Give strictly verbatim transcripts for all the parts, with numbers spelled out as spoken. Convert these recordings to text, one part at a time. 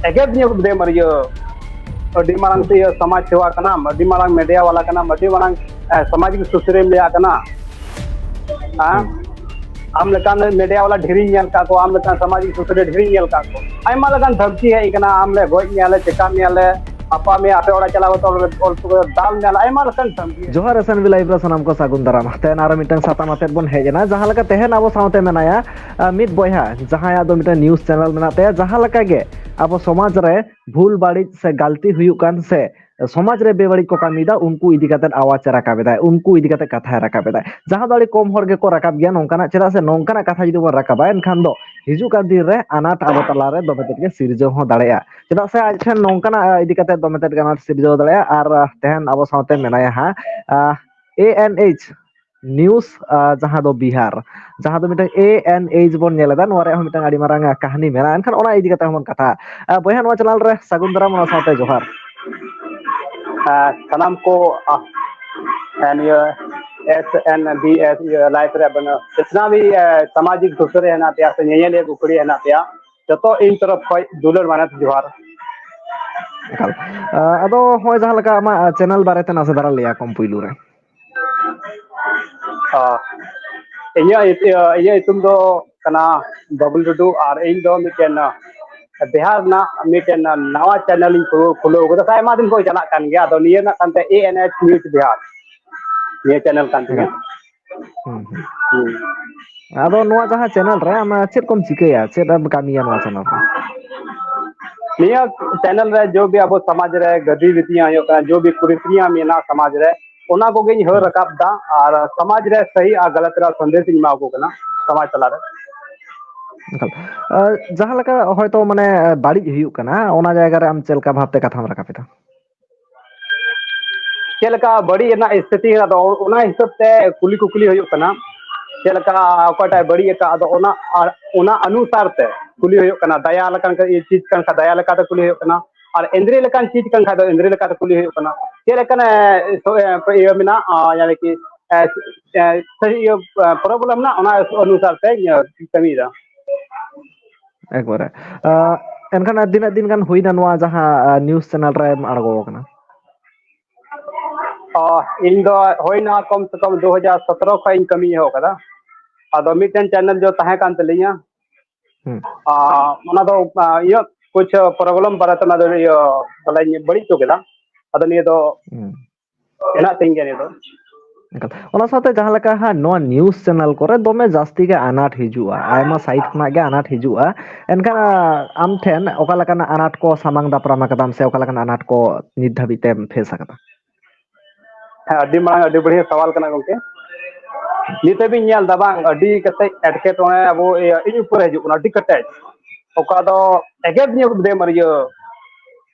ᱮᱜᱮᱨ ᱫᱤᱧᱟ ᱠᱚ ᱫᱮ ᱢᱟᱨᱤᱭᱟᱹ, ᱟᱹᱰᱤ ᱢᱟᱨᱟᱝ ᱤᱭᱟᱹ ᱥᱚᱢᱟᱡᱽ ᱥᱮᱵᱟ ᱠᱟᱱᱟᱢ, ᱟᱹᱰᱤ ᱢᱟᱨᱟᱝ ᱢᱤᱰᱤᱭᱟ ᱵᱟᱞᱟ ᱠᱟᱱᱟᱢ, ᱟᱹᱰᱤ ᱢᱟᱨᱟᱝ ᱮ, ᱥᱟᱢᱟᱡᱤᱠ ᱥᱩᱥᱟᱹᱨᱤᱭᱟᱹᱢ ᱞᱟᱹᱭᱟᱜ ᱠᱟᱱᱟ᱾ ᱦᱮᱸ? ᱟᱢ ᱞᱮᱠᱟᱱ ᱢᱤᱰᱤᱭᱟ ᱵᱟᱞᱟ ᱰᱷᱮᱨᱤᱧ ᱧᱮᱞ ᱠᱟᱜ ᱠᱚᱣᱟ, ᱟᱢ ᱞᱮᱠᱟᱱ ᱥᱟᱢᱟᱡᱤᱠ ᱥᱩᱥᱟᱹᱨᱤᱭᱟᱹ ᱰᱷᱮᱨᱤᱧ ᱧᱮᱞ ᱠᱟᱜ ᱠᱚᱣᱟ᱾ ᱟᱭᱢᱟ ᱞᱮᱠᱟᱱ ᱫᱷᱟᱢᱠᱤ ᱦᱮᱡ ᱠᱟᱱᱟ, ᱟᱢ ᱞᱮ ᱜᱚᱡ ᱢᱮᱭᱟ ᱞᱮ, ᱪᱮᱠᱟ ᱢᱮᱭᱟ ᱞᱮ, ᱟᱯᱟ ᱢᱮᱭᱟ, ᱟᱯᱮ ᱚᱲᱟᱜ ᱪᱟᱞᱟᱣ ᱠᱟᱛᱮ ᱚᱞ ᱛᱮᱠᱚ ᱫᱟᱞ ᱢᱮᱭᱟ ᱞᱮ, ᱟᱭᱢᱟ ᱞᱮᱠᱟᱱ ᱫᱷᱟᱢᱠᱤ᱾ ᱡᱚᱦᱟᱨ ᱮᱥ ᱮᱱ ᱵᱤ ᱞᱟᱭᱤᱵᱷ ᱨᱮ ᱥᱟᱱᱟᱢ ᱠᱚ ᱥᱟᱹᱜᱩᱱ ᱫᱟᱨᱟᱢ᱾ ᱛᱮᱦᱮᱧ ᱟᱨᱚ ᱢᱤᱫᱴᱟᱝ ᱥᱟᱛᱟᱢ ᱟᱛᱮᱫ ᱵᱚᱱ ᱦᱮᱡ ᱮᱱᱟ, ᱡᱟᱦᱟᱸ ᱞᱮᱠᱟ ᱛᱮᱦᱮᱧ ᱟᱵᱚ ᱥᱟᱶᱛᱮ ᱢᱮᱱᱟᱭᱟ, ᱟ, ᱢᱤᱫ ᱵᱚᱭᱦᱟ, ᱡᱟᱦᱟᱸᱭᱟᱜ ᱫᱚ ᱢᱤᱫᱴᱟᱝ ᱱᱤᱭᱩᱡᱽ ᱪᱮᱱᱮᱞ ᱢᱮᱱᱟᱜ ᱛᱟᱭᱟ, ᱡᱟᱦᱟᱸ ᱞᱮᱠᱟ ᱜᱮ ᱟᱵᱚ ᱥᱚᱢᱟᱡᱽ ᱨᱮ ᱵᱷᱩᱞ ᱵᱟᱹᱲᱤᱡ ᱥᱮ ᱜᱟᱹᱞᱛᱤ ᱦᱩᱭᱩᱜ ᱠᱟᱱ ᱥᱮ ᱥᱚᱢᱟᱡᱽ ᱨᱮ ᱵᱮᱵᱟᱹᱲᱤᱡ ᱠᱚ ᱠᱟᱹᱢᱤᱭᱮᱫᱟ, ᱩᱱᱠᱩ ᱤᱫᱤ ᱠᱟᱛᱮᱫ ᱟᱣᱟᱡᱽ ᱮ ᱨᱟᱠᱟᱵ ᱮᱫᱟᱭ, ᱩᱱᱠᱩ ᱤᱫᱤ ᱠᱟᱛᱮᱫ ᱠᱟᱛᱷᱟᱭ ᱨᱟᱠᱟᱵ ᱮᱫᱟᱭ, ᱡᱟᱦᱟᱸ ᱫᱚ ᱟᱹᱰᱤ ᱠᱚᱢ ᱦᱚᱲ ᱜᱮᱠᱚ ᱨᱟᱠᱟᱵ ᱜᱮᱭᱟ ᱱᱚᱝᱠᱟᱱᱟᱜ᱾ ᱪᱮᱫᱟᱜ ᱥᱮ ᱱᱚᱝᱠᱟᱱᱟᱜ ᱠᱟᱛᱷᱟ ᱡᱩᱫᱤ ᱵᱚᱱ ᱨᱟᱠᱟᱵᱟ, ᱮᱱᱠᱷᱟᱱ ᱫᱚ ᱦᱤᱡᱩᱜ ᱠᱟᱱ ᱫᱤᱱ ᱨᱮ ᱟᱱᱟᱴ ᱟᱵᱚ ᱛᱟᱞᱟᱨᱮ ᱫᱚᱢᱮ ᱛᱮᱫ ᱜᱮ ᱥᱤᱨᱡᱟᱹᱣ ᱦᱚᱸ ᱫᱟᱲᱮᱭᱟᱜᱼᱟ᱾ ᱪᱮᱫᱟᱜ ᱥᱮ ᱟᱡ ᱴᱷᱮᱱ ᱱᱚᱝᱠᱟᱱᱟᱜ, ᱟ, ᱤᱫᱤ ᱠᱟᱛᱮᱫ ᱫᱚᱢᱮ ᱛᱮᱫ ᱜᱮ ᱟᱱᱟᱴ ᱥᱤᱨᱡᱟᱹᱣ ᱫᱟᱲᱮᱭᱟᱜᱼᱟ᱾ ᱟᱨ, ᱟ, ᱛᱮᱦᱮᱧ ᱟᱵᱚ ᱥᱟᱶᱛᱮ ᱢᱮᱱᱟᱭᱟ ᱦᱟᱸᱜ, ᱟ, ᱮ ᱮᱱ ᱮᱭᱤᱪ ᱱᱤᱭᱩᱡᱽ, ᱟ, ᱡᱟᱦᱟᱸ ᱫᱚ ᱵᱤᱦᱟᱨ, ᱡᱟᱦᱟᱸ ᱫᱚ ᱢᱤᱫᱴᱟᱝ ᱮ ᱮᱱ ᱮᱭᱤᱪ ᱵᱚᱱ ᱧᱮᱞ ᱮᱫᱟ, ᱱᱚᱣᱟ ᱨᱮᱭᱟᱜ ᱦᱚᱸ ᱢᱤᱫᱴᱟᱝ ᱟᱹᱰᱤ ᱢᱟᱨᱟᱝ, ᱟ, ᱠᱟᱹᱦᱱᱤ ᱢᱮᱱᱟᱜᱼᱟ᱾ ᱮᱱᱠᱷᱟᱱ ᱚᱱᱟ ᱤᱫᱤ ᱠᱟᱛᱮ ᱦᱚᱸᱵᱚᱱ ᱠᱟᱛᱷᱟᱜᱼᱟ᱾ ᱟ, ᱵᱚᱭᱦᱟ, ᱱᱚᱣᱟ ᱪᱮᱱᱮᱞ ᱨᱮ ᱥᱟᱹᱜᱩᱱ ᱫᱟᱨᱟᱢ, ᱚᱱᱟ ᱥᱟᱶᱛᱮ ᱡᱚᱦᱟᱨ᱾ ᱟ, ᱥᱟᱱᱟᱢ ᱠᱚ, ᱟ, ᱟ, ᱱᱤᱭᱟᱹ ᱮᱥ ᱮᱱ ᱵᱤ ᱮᱥ ᱤᱭᱟᱹ ᱞᱟᱭᱤᱵᱷ ᱨᱮ ᱵᱚᱱ ᱪᱮᱛᱱᱟᱣᱤ, ᱟ, ᱥᱟᱢᱟᱡᱤᱠ ᱥᱩᱥᱟᱹᱨᱤᱭᱟᱹ ᱦᱮᱱᱟᱜ ᱯᱮᱭᱟ ᱥᱮ ᱧᱮᱧᱮᱞᱤᱭᱟᱹ ᱜᱩᱠᱷᱲᱤᱭᱟᱹ ᱦᱮᱱᱟᱜ ᱯᱮᱭᱟ, ᱡᱚᱛᱚ ᱤᱧ ᱛᱚᱨᱚᱯ ᱠᱷᱚᱡ ᱫᱩᱞᱟᱹᱲ ᱢᱟᱱᱚᱛ ᱡᱚᱦᱟᱨ᱾ ᱮᱠᱟᱞ᱾ ᱟ, ᱟᱫᱚ ᱦᱚᱸᱜᱼᱚᱭ ᱡᱟᱦᱟᱸ ᱞᱮᱠᱟ ᱟᱢᱟᱜ, ᱟ, ᱪᱮᱱᱮᱞ ᱵᱟᱨᱮᱛᱮ ᱱᱟᱥᱮ ᱫᱷᱟᱨᱟ ᱞᱟᱹᱭ ᱟᱠᱚᱢ ᱯᱩᱭᱞᱩ ᱨᱮ᱾ ᱚ, ᱤᱧᱟᱹᱜ, ᱤᱭᱟᱹ, ᱤᱧᱟᱹᱜ ᱧᱩᱛᱩᱢ ᱫᱚ ᱠᱟᱱᱟ ᱵᱟᱵᱩᱞ ᱴᱩᱰᱩ, ᱟᱨ ᱤᱧ ᱫᱚ ᱢᱤᱫᱴᱮᱱ, ᱟ, ᱵᱤᱦᱟᱨ ᱨᱮᱱᱟᱜ ᱢᱤᱫᱴᱮᱱ, ᱟ, ᱱᱟᱣᱟ ᱪᱮᱱᱮᱞ ᱤᱧ ᱠᱷᱩᱞᱟᱹᱣ, ᱠᱷᱩᱞᱟᱹᱣ ᱠᱟᱫᱟ᱾ ᱥᱮ ᱟᱭᱢᱟ ᱫᱤᱱ ᱠᱷᱚᱱ ᱪᱟᱞᱟᱜ ᱠᱟᱱ ᱜᱮᱭᱟ, ᱟᱫᱚ ᱱᱤᱭᱟᱹ ᱨᱮᱱᱟᱜ ᱠᱟᱱᱛᱮ ᱮ ᱮᱱ ᱮᱭᱤᱪ ᱱᱤᱭᱩᱡᱽ ᱵᱤᱦᱟᱨ, ᱱᱤᱭᱟᱹ ᱪᱮᱱᱮᱞ ᱠᱟᱱ ᱛᱤᱧᱟ᱾ ᱮᱠᱟᱞ᱾ ᱦᱩᱸ, ᱦᱩᱸ᱾ ᱦᱩᱸ᱾ ᱟᱫᱚ ᱱᱚᱣᱟ ᱡᱟᱦᱟᱸ ᱪᱮᱱᱮᱞ ᱨᱮ ᱟᱢ ᱪᱮᱫ ᱠᱚᱢ ᱪᱤᱠᱟᱹᱭᱟ, ᱪᱮᱫ ᱮᱢ ᱠᱟᱹᱢᱤᱭᱟ ᱱᱚᱣᱟ ᱪᱮᱱᱮᱞ ᱨᱮ? ᱱᱤᱭᱟᱹ ᱪᱮᱱᱮᱞ ᱨᱮ ᱡᱚ ᱵᱤ ᱟᱵᱚ ᱥᱚᱢᱟᱡᱽ ᱨᱮ ᱜᱟᱹᱫᱤ ᱵᱤᱛᱤᱭᱟᱹ ᱦᱩᱭᱩᱜ ᱠᱟᱱᱟ, ᱡᱚ ᱵᱤ ᱠᱩᱨᱤᱛᱤᱭᱟᱹ ᱢᱮᱱᱟᱜ ᱥᱚᱢᱟᱡᱽ ᱨᱮ, ᱚᱱᱟ ᱠᱚᱜᱮᱧ ᱦᱟᱹᱨ ᱦᱩᱸ᱾ ᱨᱟᱠᱟᱵ ᱫᱟ ᱟᱨ ᱥᱚᱢᱟᱡᱽ ᱨᱮ ᱥᱟᱹᱦᱤ ᱟᱨ ᱜᱟᱞᱟᱛ ᱨᱮᱭᱟᱜ ᱥᱟᱸᱫᱮᱥ ᱤᱧ ᱮᱢᱟ ᱠᱚ ᱠᱟᱱᱟ ᱥᱚᱢᱟᱡᱽ ᱛᱟᱞᱟᱨᱮ᱾ ᱮᱠᱟᱞ᱾ ᱟ, ᱡᱟᱦᱟᱸ ᱞᱮᱠᱟ ᱦᱚᱭᱛᱳ ᱢᱟᱱᱮ ᱵᱟᱹᱲᱤᱡ ᱦᱩᱭᱩᱜ ᱠᱟᱱᱟ, ᱚᱱᱟ ᱡᱟᱭᱜᱟ ᱨᱮ ᱟᱢ ᱪᱮᱫ ᱞᱮᱠᱟ ᱵᱷᱟᱵᱽᱛᱮ ᱠᱟᱛᱷᱟᱢ ᱨᱟᱠᱟᱵ ᱮᱫᱟ? ᱪᱮᱫ ᱞᱮᱠᱟ ᱵᱟᱹᱲᱤᱡ ᱨᱮᱱᱟᱜ ᱥᱛᱷᱤᱛᱤ ᱦᱮᱱᱟᱜ ᱫᱚ, ᱚᱱᱟ ᱦᱤᱥᱟᱹᱵ ᱛᱮ ᱠᱩᱞᱤ ᱠᱩᱠᱞᱤ ᱦᱩᱭᱩᱜ ᱠᱟᱱᱟ᱾ ᱪᱮᱫ ᱞᱮᱠᱟ ᱚᱠᱚᱭᱴᱟᱜ ᱵᱟᱹᱲᱤᱡ ᱟᱠᱟᱫ, ᱟᱫᱚ ᱚᱱᱟ, ᱟᱨ ᱚᱱᱟ ᱚᱱᱩᱥᱟᱨ ᱛᱮ ᱠᱩᱞᱤ ᱦᱩᱭᱩᱜ ᱠᱟᱱᱟ᱾ ᱫᱟᱭᱟ ᱞᱮᱠᱟᱱ ᱪᱤᱡᱽ ᱠᱟᱱ ᱠᱷᱟᱱ ᱫᱟᱭᱟ ᱞᱮᱠᱟᱛᱮ ᱠᱩᱞᱤ ᱦᱩᱭᱩᱜ ᱠᱟᱱᱟ, ᱟᱨ ᱮᱸᱫᱽᱨᱮ ᱞᱮᱠᱟᱱ ᱪᱤᱡᱽ ᱠᱟᱱ ᱠᱷᱟᱱ ᱫᱚ ᱮᱸᱫᱽᱨᱮ ᱞᱮᱠᱟᱛᱮ ᱠᱩᱞᱤ ᱦᱩᱭᱩᱜ ᱠᱟᱱᱟ᱾ ᱪᱮᱫ ᱞᱮᱠᱟᱱ, ᱮ, ᱥᱚ-, ᱮ, ᱤᱭᱟᱹ ᱢᱮᱱᱟᱜᱼᱟ, ᱭᱟᱱᱤ ᱠᱤ, ᱮ, ᱮ, ᱥᱟᱹᱦᱤ ᱤᱭᱟᱹ, ᱮ, ᱯᱨᱚᱵᱞᱮᱢ ᱢᱮᱱᱟᱜᱼᱟ, ᱚᱱᱟ ᱚᱱᱩᱥᱟᱨ ᱛᱮ ᱤᱭᱟᱹ ᱠᱟᱹᱢᱤᱭᱮᱫᱟ᱾ ᱮᱠᱵᱟᱨᱮ᱾ ᱟ, ᱮᱱᱠᱷᱟᱱ ᱛᱤᱱᱟᱹᱜ ᱫᱤᱱ ᱜᱟᱱ ᱦᱩᱭᱱᱟ ᱱᱚᱣᱟ ᱡᱟᱦᱟᱸ ᱱᱤᱭᱩᱡᱽ ᱪᱮᱱᱮᱞ ᱨᱮᱢ ᱟᱬᱜᱚ ᱟᱠᱟᱱᱟ? ᱚ, ᱤᱧ ᱫᱚ ᱦᱩᱭᱱᱟ ᱠᱚᱢ ᱥᱮ ᱠᱚᱢ ᱫᱩ ᱦᱟᱡᱟᱨ ᱥᱚᱛᱨᱚ ᱠᱷᱚᱱ ᱤᱧ ᱠᱟᱹᱢᱤ ᱮᱦᱚᱵ ᱟᱠᱟᱫᱟ᱾ ᱟᱫᱚ ᱢᱤᱫᱴᱮᱱ ᱪᱮᱱᱮᱞ ᱫᱚ ᱛᱟᱦᱮᱸ ᱠᱟᱱ ᱛᱟᱹᱞᱤᱧᱟ᱾ ᱦᱩᱸ᱾ ᱟ, ᱚᱱᱟ ᱫᱚ ᱟ, ᱤᱭᱟᱹ ᱠᱩᱪ ᱯᱨᱚᱵᱞᱮᱢ ᱵᱟᱨᱮᱛᱮ ᱚᱱᱟ ᱫᱚ ᱤᱭᱟᱹ ᱵᱚᱞᱮᱧ ᱵᱟᱹᱲᱤᱡ ᱦᱚᱪᱚ ᱠᱮᱫᱟ᱾ ᱟᱫᱚ ᱱᱤᱭᱟᱹ ᱫᱚ ᱦᱩᱸ᱾ ᱦᱮᱱᱟᱜ ᱛᱤᱧ ᱜᱮᱭᱟ ᱱᱤᱭᱟᱹ ᱫᱚ᱾ ᱮᱠᱟᱞ᱾ ᱚᱱᱟ ᱥᱟᱶᱛᱮ ᱡᱟᱦᱟᱸ ᱞᱮᱠᱟ ᱦᱟᱸᱜ ᱱᱚᱣᱟ ᱱᱤᱭᱩᱡᱽ ᱪᱮᱱᱮᱞ ᱠᱚᱨᱮ ᱫᱚᱢᱮ ᱡᱟᱹᱥᱛᱤ ᱜᱮ ᱟᱱᱟᱴ ᱦᱤᱡᱩᱜᱼᱟ, ᱟᱭᱢᱟ ᱥᱟᱭᱤᱰ ᱠᱷᱚᱱᱟᱜ ᱜᱮ ᱟᱱᱟᱴ ᱦᱤᱡᱩᱜᱼᱟ᱾ ᱮᱱᱠᱷᱟᱱ ᱟ, ᱟᱢ ᱴᱷᱮᱱ ᱚᱠᱟ ᱞᱮᱠᱟᱱᱟᱜ ᱟᱱᱟᱴ ᱠᱚ ᱥᱟᱢᱟᱝ ᱫᱟᱯᱨᱟᱢ ᱟᱠᱟᱫᱟᱢ ᱥᱮ ᱚᱠᱟ ᱞᱮᱠᱟᱱᱟᱜ ᱟᱱᱟᱴ ᱠᱚ ᱱᱤᱛ ᱫᱷᱟᱹᱵᱤᱡ ᱛᱮᱢ ᱯᱷᱮᱥ ᱟᱠᱟᱫᱟ? ᱦᱮᱸ, ᱟᱹᱰᱤ ᱢᱟᱨᱟᱝ ᱟᱹᱰᱤ ᱵᱟᱹᱲᱤᱡ ᱥᱟᱣᱟᱞ ᱠᱟᱱᱟ ᱜᱚᱝᱠᱮ᱾ ᱱᱤᱛ ᱦᱟᱹᱵᱤᱡ ᱧᱮᱞ ᱫᱟ ᱵᱟᱝ, ᱟᱹᱰᱤ ᱠᱟᱛᱮᱡ ᱮᱴᱠᱮᱴᱚᱬᱮ ᱟᱵᱚ ᱤᱭᱟᱹ ᱤᱧ ᱩᱯᱚᱨ ᱦᱤᱡᱩᱜ ᱠᱟᱱᱟ, ᱟᱹᱰᱤ ᱠᱟᱛᱮᱡ᱾ ᱚᱠᱟ ᱫᱚ ᱮᱜᱮᱨ ᱧᱚᱜ ᱫᱮᱢ ᱤᱭᱟᱹ,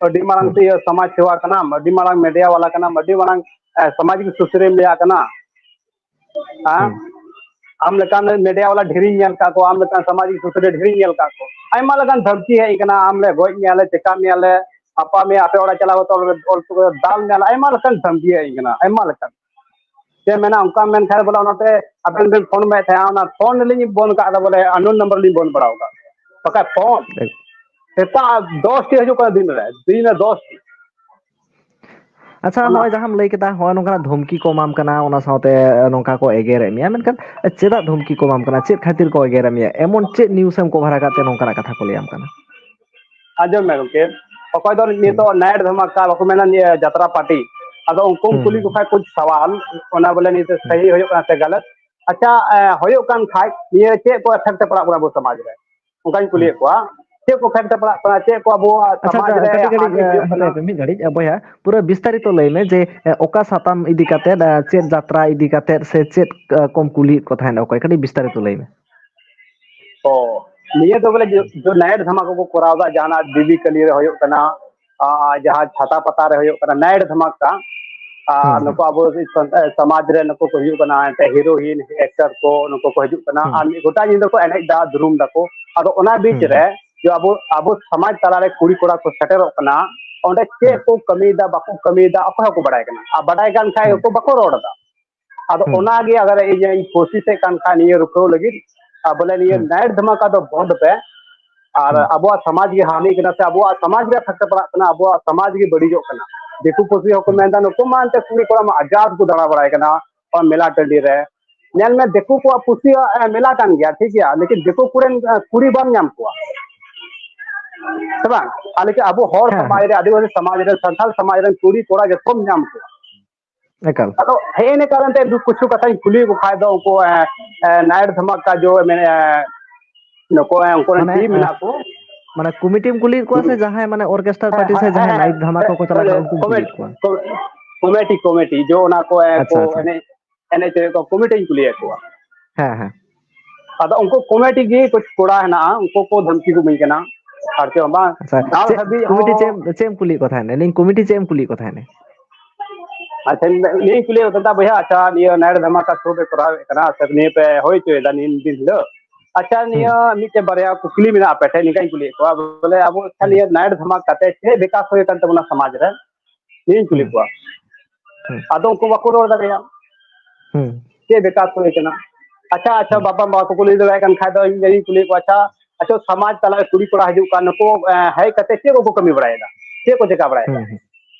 ᱟᱹᱰᱤ ᱢᱟᱨᱟᱝ ᱦᱩᱸ᱾ ᱛᱮ ᱤᱭᱟᱹ ᱥᱚᱢᱟᱡᱽ ᱥᱮᱵᱟ ᱠᱟᱱᱟᱢ, ᱟᱹᱰᱤ ᱢᱟᱨᱟᱝ ᱢᱤᱰᱤᱭᱟ ᱵᱟᱞᱟ ᱠᱟᱱᱟᱢ, ᱟᱹᱰᱤ ᱢᱟᱨᱟᱝ ᱮ, ᱥᱟᱢᱟᱡᱤᱠ ᱥᱩᱥᱟᱹᱨᱤᱭᱟᱹᱢ ᱞᱟᱹᱭᱟᱜ ᱠᱟᱱᱟ᱾ ᱦᱮᱸ? ᱦᱩᱸ᱾ ᱟᱢ ᱞᱮᱠᱟᱱ ᱢᱤᱰᱤᱭᱟ ᱵᱟᱞᱟ ᱰᱷᱮᱨᱤᱧ ᱧᱮᱞ ᱠᱟᱜ ᱠᱚᱣᱟ, ᱟᱢ ᱞᱮᱠᱟᱱ ᱥᱟᱢᱟᱡᱤᱠ ᱥᱩᱥᱟᱹᱨᱤᱭᱟᱹ ᱰᱷᱮᱨᱤᱧ ᱧᱮᱞ ᱠᱟᱜ ᱠᱚᱣᱟ᱾ ᱟᱭᱢᱟ ᱞᱮᱠᱟᱱ ᱫᱷᱟᱢᱠᱤ ᱦᱮᱡ ᱠᱟᱱᱟ, ᱟᱢ ᱞᱮ ᱜᱚᱡ ᱢᱮᱭᱟ ᱞᱮ, ᱪᱮᱠᱟ ᱢᱮᱭᱟ ᱞᱮ, ᱟᱯᱟ ᱢᱮᱭᱟ, ᱟᱯᱮ ᱚᱲᱟᱜ ᱪᱟᱞᱟᱣ ᱠᱟᱛᱮ ᱚᱞ ᱫᱟᱞ ᱢᱮᱭᱟ ᱞᱮ, ᱟᱭᱢᱟ ᱞᱮᱠᱟᱱ ᱫᱷᱟᱢᱠᱤ ᱦᱮᱡ ᱠᱟᱱᱟ, ᱟᱭᱢᱟ ᱞᱮᱠᱟᱱ᱾ ᱪᱮᱫ ᱢᱮᱱᱟ, ᱚᱱᱠᱟ ᱢᱮᱱ ᱠᱷᱟᱱ ᱵᱚᱞᱮ ᱚᱱᱟᱛᱮ ᱟᱵᱮᱱ ᱵᱮᱱ ᱯᱷᱳᱱ ᱵᱟᱲᱟᱭᱮᱫ ᱛᱟᱦᱮᱸᱫ, ᱚᱱᱟ ᱯᱷᱳᱱ ᱞᱤᱧ ᱵᱚᱱᱫ ᱠᱟᱜ ᱫᱟ ᱵᱚᱞᱮ, unknown number ᱞᱤᱧ ᱵᱚᱱᱫ ᱵᱟᱲᱟ ᱟᱠᱟᱫ᱾ ᱵᱟᱠᱷᱟᱡ ᱯᱷᱳᱱ ᱮᱠ- ᱥᱮᱛᱟᱜ ᱫᱚᱥ ᱴᱤ ᱦᱤᱡᱩᱜ ᱠᱟᱱᱟ ᱫᱤᱱ ᱨᱮ, ᱫᱤᱱ ᱨᱮ ᱫᱚᱥ ᱴᱤ᱾ ᱟᱪᱪᱷᱟ, ᱚᱱᱟ ᱱᱚᱜᱼᱚᱭ ᱡᱟᱦᱟᱸᱢ ᱞᱟᱹᱭ ᱠᱮᱫᱟ, ᱱᱚᱜᱼᱚᱭ ᱱᱚᱝᱠᱟᱱᱟᱜ ᱫᱷᱚᱢᱠᱤ ᱠᱚ ᱮᱢᱟᱢ ᱠᱟᱱᱟ, ᱚᱱᱟ ᱥᱟᱶᱛᱮ ᱱᱚᱝᱠᱟ ᱠᱚ ᱮᱜᱮᱨᱮᱫ ᱢᱮᱭᱟ, ᱢᱮᱱᱠᱷᱟᱱ ᱪᱮᱫᱟᱜ ᱫᱷᱚᱢᱠᱤ ᱠᱚ ᱮᱢᱟᱢ ᱠᱟᱱᱟ? ᱪᱮᱫ ᱠᱷᱟᱹᱛᱤᱨ ᱠᱚ ᱮᱜᱮᱨᱮᱫ ᱢᱮᱭᱟ? ᱮᱢᱚᱱ ᱪᱮᱫ ᱱᱤᱭᱩᱡᱽ ᱮᱢ ᱠᱚᱵᱷᱟᱨ ᱟᱠᱟᱫ ᱛᱮ ᱱᱚᱝᱠᱟᱱᱟᱜ ᱠᱟᱛᱷᱟ ᱠᱚ ᱞᱟᱹᱭᱟᱢ ᱠᱟᱱᱟ? ᱟᱸᱡᱚᱢ ᱢᱮ ᱜᱚᱢᱠᱮ, ᱚᱠᱚᱭ ᱫᱚ ᱦᱩᱸ᱾ ᱱᱤᱛᱚᱜ ᱱᱟᱭᱤᱴ ᱫᱷᱟᱢᱟᱠᱟ ᱵᱟᱠᱚ ᱢᱮᱱᱟ, ᱱᱤᱭᱟᱹ ᱡᱟᱛᱨᱟ ᱯᱟᱨᱴᱤ, ᱟᱫᱚ ᱩᱱᱠᱩᱢ ᱦᱩᱸ, ᱠᱩᱞᱤ ᱦᱩᱸ, ᱠᱚ ᱦᱩᱸ᱾ ᱠᱷᱟᱡ ᱠᱩᱪ ᱥᱟᱣᱟᱞ, ᱚᱱᱟ ᱵᱚᱞᱮ ᱱᱤᱭᱟᱹ ᱫᱚ ᱦᱩᱸ᱾ ᱥᱟᱹᱦᱤ ᱦᱩᱭᱩᱜ ᱠᱟᱱᱟ ᱥᱮ ᱜᱟᱞᱟᱛ? ᱟᱪᱪᱷᱟ, ᱮ, ᱦᱩᱭᱩᱜ ᱠᱟᱱ ᱠᱷᱟᱡ ᱱᱤᱭᱟᱹ ᱪᱮᱫ ᱠᱚ ᱮᱯᱷᱮᱠᱴ ᱮ ᱯᱟᱲᱟᱜ ᱠᱟᱱᱟ ᱟᱵᱚ ᱥᱚᱢᱟᱡᱽ ᱨᱮ? ᱚᱱᱠᱟᱧ ᱦᱩᱸ᱾ ᱠᱩᱞᱤᱭᱮᱫ ᱠᱚᱣᱟ, ᱪᱮᱫ ᱠᱚ ᱮᱯᱷᱮᱠᱴ ᱮ ᱯᱟᱲᱟᱜ ᱠᱟᱱᱟ, ᱪᱮᱫ ᱠᱚ ᱟᱵᱚᱣᱟᱜ ᱟᱪᱪᱷᱟ, ᱥᱚᱢᱟᱡᱽ ᱟᱪᱪᱷᱟ, ᱨᱮ ᱠᱟᱹᱴᱤᱡ, ᱠᱟᱹᱴᱤᱡ, ᱦᱟᱹᱱᱤ ᱮ, ᱦᱩᱭᱩᱜ ᱠᱟᱱᱟ? ᱦᱟᱯᱮ, ᱦᱟᱯᱮ, ᱢᱤᱫ ᱜᱷᱟᱹᱲᱤᱡ, ᱮ, ᱵᱚᱭᱦᱟ, ᱯᱩᱨᱟᱹ ᱵᱤᱥᱛᱟᱨᱤᱛᱚ ᱞᱟᱹᱭ ᱢᱮ ᱡᱮ, ᱮ, ᱚᱠᱟ ᱥᱟᱛᱟᱢ ᱤᱫᱤ ᱠᱟᱛᱮᱫ, ᱮ, ᱪᱮᱫ ᱡᱟᱛᱨᱟ ᱤᱫᱤ ᱠᱟᱛᱮᱫ ᱥᱮ ᱪᱮᱫ, ᱮ, ᱠᱚᱢ ᱠᱩᱞᱤᱭᱮᱫ ᱠᱚ ᱛᱟᱦᱮᱸᱫ ᱚᱠᱚᱭ? ᱠᱟᱹᱴᱤᱡ ᱵᱤᱥᱛᱟᱨᱤᱛᱚ ᱞᱟᱹᱭ ᱢᱮ᱾ ᱚ, ᱱᱤᱭᱟᱹ ᱫᱚ ᱵᱚᱞᱮ ᱡᱮ, ᱡᱮ ᱱᱟᱭᱤᱴ ᱫᱷᱟᱢᱟᱠᱟ ᱠᱚ ᱠᱚᱨᱟᱣ ᱮᱫᱟ, ᱡᱟᱦᱟᱱᱟᱜ ᱫᱮᱵᱤ ᱠᱟᱹᱞᱤ ᱨᱮ ᱦᱩᱭᱩᱜ ᱠᱟᱱᱟ, ᱟ, ᱡᱟᱦᱟᱸ ᱪᱷᱟᱛᱟ ᱯᱟᱛᱟ ᱨᱮ ᱦᱩᱭᱩᱜ ᱠᱟᱱᱟ, ᱱᱟᱭᱤᱴ ᱫᱷᱟᱢᱟᱠᱟ, ᱟᱨ ᱦᱩᱸ, ᱦᱩᱸ᱾ ᱱᱩᱠᱩ ᱟᱵᱚ ᱥᱟᱱᱛᱟᱲ ᱥᱚᱢᱟᱡᱽ ᱨᱮ ᱱᱩᱠᱩ ᱠᱚ ᱦᱩᱭᱩᱜ ᱠᱟᱱᱟ, ᱮᱱᱛᱮ ᱦᱤᱨᱳᱭᱤᱱ, ᱮᱠᱴᱚᱨ ᱠᱚ, ᱱᱩᱠᱩ ᱠᱚ ᱦᱤᱡᱩᱜ ᱠᱟᱱᱟ, ᱦᱩᱸ, ᱟᱨ ᱢᱤᱫ ᱜᱚᱴᱟ ᱧᱤᱫᱟᱹ ᱠᱚ ᱮᱱᱮᱡ ᱫᱟ, ᱫᱩᱨᱩᱢ ᱫᱟᱠᱚ᱾ ᱟᱫᱚ ᱚᱱᱟ ᱵᱤᱪ ᱦᱩᱸ, ᱨᱮ ᱦᱩᱸ, ᱡᱮ ᱟᱵᱚ, ᱟᱵᱚ ᱥᱚᱢᱟᱡᱽ ᱛᱟᱞᱟᱨᱮ ᱠᱩᱲᱤ ᱠᱚᱲᱟ ᱠᱚ ᱥᱮᱴᱮᱨᱚᱜ ᱠᱟᱱᱟ, ᱚᱸᱰᱮ ᱪᱮᱫ ᱦᱩᱸ, ᱠᱚ ᱠᱟᱹᱢᱤᱭᱮᱫᱟ, ᱵᱟᱠᱚ ᱠᱟᱹᱢᱤᱭᱮᱫᱟ, ᱚᱠᱚᱭ ᱦᱚᱸᱠᱚ ᱵᱟᱲᱟᱭ ᱠᱟᱱᱟ᱾ ᱟᱨ ᱵᱟᱰᱟᱭ ᱠᱟᱱ ᱠᱷᱟᱡ ᱦᱩᱸ, ᱦᱚᱸᱠᱚ ᱵᱟᱠᱚ ᱨᱚᱲ ᱮᱫᱟ᱾ ᱟᱫᱚ ᱦᱩᱸ, ᱚᱱᱟᱜᱮ ᱟᱜᱟᱨ ᱤᱧ, ᱤᱧ ᱠᱳᱥᱤᱥᱮᱫ ᱠᱟᱱ ᱠᱷᱟᱱ ᱱᱤᱭᱟᱹ ᱨᱩᱠᱷᱟᱹᱣ ᱞᱟᱹᱜᱤᱫ, ᱟᱨ ᱵᱚᱞᱮ ᱱᱤᱭᱟᱹ ᱦᱩᱸ, ᱱᱟᱭᱤᱴ ᱫᱷᱟᱢᱟᱠᱟ ᱫᱚ ᱵᱚᱱᱫ ᱯᱮ, ᱟᱨ ᱦᱩᱸ᱾ ᱟᱵᱚᱣᱟᱜ ᱥᱚᱢᱟᱡᱽ ᱜᱮ ᱦᱟᱹᱱᱤ ᱠᱟᱱᱟ, ᱥᱮ ᱟᱵᱚᱣᱟᱜ ᱥᱚᱢᱟᱡᱽ ᱨᱮ ᱯᱷᱟᱸᱠᱟ ᱯᱟᱲᱟᱜ ᱠᱟᱱᱟ, ᱟᱵᱚᱣᱟᱜ ᱥᱚᱢᱟᱡᱽ ᱜᱮ ᱵᱟᱹᱲᱤᱡᱚᱜ ᱠᱟᱱᱟ᱾ ᱫᱤᱠᱩ ᱯᱩᱥᱤ ᱦᱚᱸᱠᱚ ᱦᱩᱸ᱾ ᱢᱮᱱᱫᱟ, "ᱱᱩᱠᱩ ᱢᱟ ᱮᱱᱛᱮ ᱠᱩᱲᱤ ᱠᱚᱲᱟ ᱢᱟ ᱟᱡᱟᱫ ᱠᱚ ᱫᱟᱬᱟ ᱵᱟᱲᱟᱭ ᱠᱟᱱᱟ ᱢᱮᱞᱟ ᱴᱟᱺᱰᱤ ᱨᱮ, ᱧᱮᱞ ᱢᱮ ᱫᱤᱠᱩ ᱠᱚᱣᱟᱜ ᱯᱩᱥᱤᱭᱟᱜ ᱮ, ᱢᱮᱞᱟ ᱠᱟᱱ ᱜᱮᱭᱟ, ᱴᱷᱤᱠ ᱜᱮᱭᱟ, ᱞᱮᱠᱤᱱ ᱫᱤᱠᱩ ᱠᱚᱨᱮᱱ ᱮ, ᱠᱩᱲᱤ ᱵᱟᱢ ᱧᱟᱢ ᱠᱚᱣᱟ, ᱥᱮ ᱵᱟᱝ?" ᱟᱨ ᱞᱮᱠᱤᱱ ᱟᱵᱚ ᱦᱚᱲ ᱦᱮᱸ, ᱥᱚᱢᱟᱡᱽ ᱦᱮᱸ᱾ ᱨᱮ, ᱟᱹᱫᱤᱵᱟᱹᱥᱤ ᱥᱚᱢᱟᱡᱽ ᱨᱮ, ᱥᱟᱱᱛᱟᱲ ᱥᱚᱢᱟᱡᱽ ᱨᱮᱱ ᱠᱩᱲᱤ ᱠᱚᱲᱟ ᱡᱚᱛᱚᱢ ᱧᱟᱢ ᱠᱚᱣᱟ᱾ ᱮᱠᱟᱞ᱾ ᱟᱫᱚ ᱦᱮᱸ, ᱤᱱᱟᱹ ᱠᱟᱨᱚᱱ ᱛᱮ ᱠᱤᱪᱷᱩ ᱠᱟᱛᱷᱟᱧ ᱠᱩᱞᱤ ᱠᱚ ᱠᱷᱟᱡ ᱫᱚ ᱩᱱᱠᱩ, ᱮ, ᱮ, ᱱᱟᱭᱤᱴ ᱫᱷᱟᱢᱟᱠᱟ ᱡᱚ ᱢᱮᱱᱮ, ᱮ, ᱱᱩᱠᱩ, ᱮ, ᱩᱱᱠᱩ ᱨᱮᱱ ᱢᱟᱱᱮ, ᱴᱤᱢ ᱮ, ᱢᱮᱱᱟᱜ ᱠᱚ᱾ ᱢᱟᱱᱮ ᱠᱚᱢᱤᱴᱤᱢ ᱠᱩᱞᱤᱭᱮᱫ ᱠᱚᱣᱟ ᱥᱮ ᱦᱩᱸ᱾ ᱡᱟᱦᱟᱸᱭ ᱢᱟᱱᱮ ᱚᱨᱠᱮᱥᱴᱟᱨ ᱦᱮᱸ, ᱯᱟᱨᱴᱤ ᱦᱮᱸ, ᱥᱮ ᱡᱟᱦᱟᱸᱭ ᱦᱮᱸ, ᱱᱟᱭᱤᱴ ᱫᱷᱟᱢᱟᱠᱟ ᱦᱮᱸ, ᱠᱚ ᱪᱟᱞᱟᱜ ᱠᱟᱱᱟ ᱩᱱᱠᱩᱢ ᱠᱚᱢᱮ-, ᱠᱩᱞᱤᱭᱮᱫ ᱠᱚᱣᱟ? ᱠᱚ-, ᱠᱚᱢᱮᱴᱤ, ᱠᱚᱢᱮᱴᱤ, ᱡᱚ ᱚᱱᱟ ᱠᱚ, ᱮ, ᱠᱚ ᱟᱪᱪᱷᱟ, ᱟᱪᱪᱷᱟ᱾ ᱮᱱᱮᱡ, ᱮᱱᱮᱡ ᱦᱚᱪᱚᱭᱮᱫ ᱠᱚᱣᱟ, ᱠᱚᱢᱮᱴᱤᱧ ᱠᱩᱞᱤᱭᱮᱫ ᱠᱚᱣᱟ᱾ ᱦᱮᱸ, ᱦᱮᱸ᱾ ᱟᱫᱚ ᱩᱱᱠᱩ ᱠᱚᱢᱮᱴᱤ ᱜᱮ ᱠᱩᱪ ᱠᱚᱲᱟ ᱦᱮᱱᱟᱜᱼᱟ, ᱩᱱᱠᱩ ᱠᱚ ᱫᱷᱟᱢᱠᱤ ᱠᱚ ᱤᱢᱟᱹᱧ ᱠᱟᱱᱟ᱾ ᱟᱨ ᱪᱮᱫ ᱦᱚᱸ ᱵᱟᱝ, ᱟᱪᱪᱷᱟ, ᱱᱟᱞ ᱪᱮᱫ ᱦᱟᱹᱵᱤᱡ ᱠᱚᱢᱤᱴᱤ ᱪᱮᱫ ᱦᱚᱸ ᱮᱢ, ᱪᱮᱫ ᱮᱢ ᱠᱩᱞᱤᱭᱮᱫ ᱠᱚ ᱛᱟᱦᱮᱸᱱᱟ? ᱞᱟᱹᱭᱟᱹᱧ ᱠᱚᱢᱤᱴᱤ ᱪᱮᱫ ᱮᱢ ᱠᱩᱞᱤᱭᱮᱫ ᱠᱚ ᱛᱟᱦᱮᱸᱱᱟ? ᱟᱪᱪᱷᱟ, ᱤᱧ ᱫᱚ ᱱᱤᱭᱟᱹᱧ ᱠᱩᱞᱤᱭᱮᱫ ᱠᱚ ᱛᱟᱦᱮᱸᱱᱟ, ᱵᱚᱭᱦᱟ, ᱟᱪᱪᱷᱟ, ᱱᱤᱭᱟᱹ ᱱᱟᱭᱤᱴ ᱫᱷᱟᱢᱟᱠᱟ ᱥᱳ ᱯᱮ ᱠᱚᱨᱟᱣᱮᱫ ᱠᱟᱱᱟ, ᱥᱮ ᱱᱤᱭᱟᱹ ᱯᱮ ᱦᱩᱭ ᱦᱚᱪᱚᱭᱮᱫᱟ ᱱᱤᱱ ᱫᱤᱱ ᱦᱤᱞᱳᱜ? ᱟᱪᱪᱷᱟ, ᱦᱩᱸ᱾ ᱱᱤᱭᱟᱹ ᱢᱤᱫᱴᱮᱡ ᱵᱟᱨᱭᱟ ᱠᱩᱠᱞᱤ ᱢᱮᱱᱟᱜᱼᱟ ᱟᱯᱮ ᱴᱷᱮᱱ, ᱱᱤᱝᱠᱟᱧ ᱠᱩᱞᱤᱭᱮᱫ ᱠᱚᱣᱟ, ᱵᱚᱞᱮ, ᱟᱵᱚ ᱟᱪᱪᱷᱟ, ᱦᱩᱸ᱾ ᱱᱤᱭᱟᱹ ᱱᱟᱭᱤᱴ ᱫᱷᱟᱢᱟᱠᱟ ᱛᱮ ᱪᱮᱫ ᱵᱤᱠᱟᱥ ᱦᱩᱭ ᱟᱠᱟᱱ ᱛᱟᱵᱚᱱᱟ ᱥᱚᱢᱟᱡᱽ ᱨᱮ? ᱱᱤᱭᱟᱹᱧ ᱠᱩᱞᱤ ᱦᱩᱸ᱾ ᱠᱚᱣᱟ᱾ ᱦᱩᱸ᱾ ᱟᱫᱚ ᱩᱱᱠᱩ ᱵᱟᱠᱚ ᱨᱚᱲ ᱫᱟᱲᱮᱭᱟᱜᱼᱟ᱾ ᱦᱩᱸ᱾ ᱪᱮᱫ ᱵᱤᱠᱟᱥ ᱦᱩᱭ ᱠᱟᱱᱟ? ᱟᱪᱪᱷᱟ, ᱟᱪᱪᱷᱟ, ᱦᱩᱸ᱾ ᱵᱟᱵᱟ ᱢᱟ ᱠᱚ ᱠᱩᱞᱤ ᱫᱟᱲᱮᱭᱟᱜ ᱠᱟᱱ ᱠᱷᱟᱡ ᱫᱚ ᱤᱧ ᱤᱧ ᱠᱩᱞᱤ ᱠᱚᱣᱟ, ᱟᱪᱪᱷᱟ, ᱟᱪᱪᱷᱟ, ᱥᱚᱢᱟᱡᱽ ᱛᱟᱞᱟᱨᱮ ᱠᱩᱲᱤ ᱠᱚᱲᱟ ᱦᱤᱡᱩᱜ ᱠᱟᱱ, ᱱᱩᱠᱩ, ᱮ, ᱦᱮᱡ ᱠᱟᱛᱮ ᱪᱮᱫ ᱠᱚᱠᱚ ᱠᱟᱹᱢᱤ ᱵᱟᱲᱟᱭᱮᱫᱟ? ᱪᱮᱫ ᱠᱚ ᱪᱮᱠᱟ ᱵᱟᱲᱟᱭᱮᱫᱟ? ᱦᱩᱸ, ᱦᱩᱸ᱾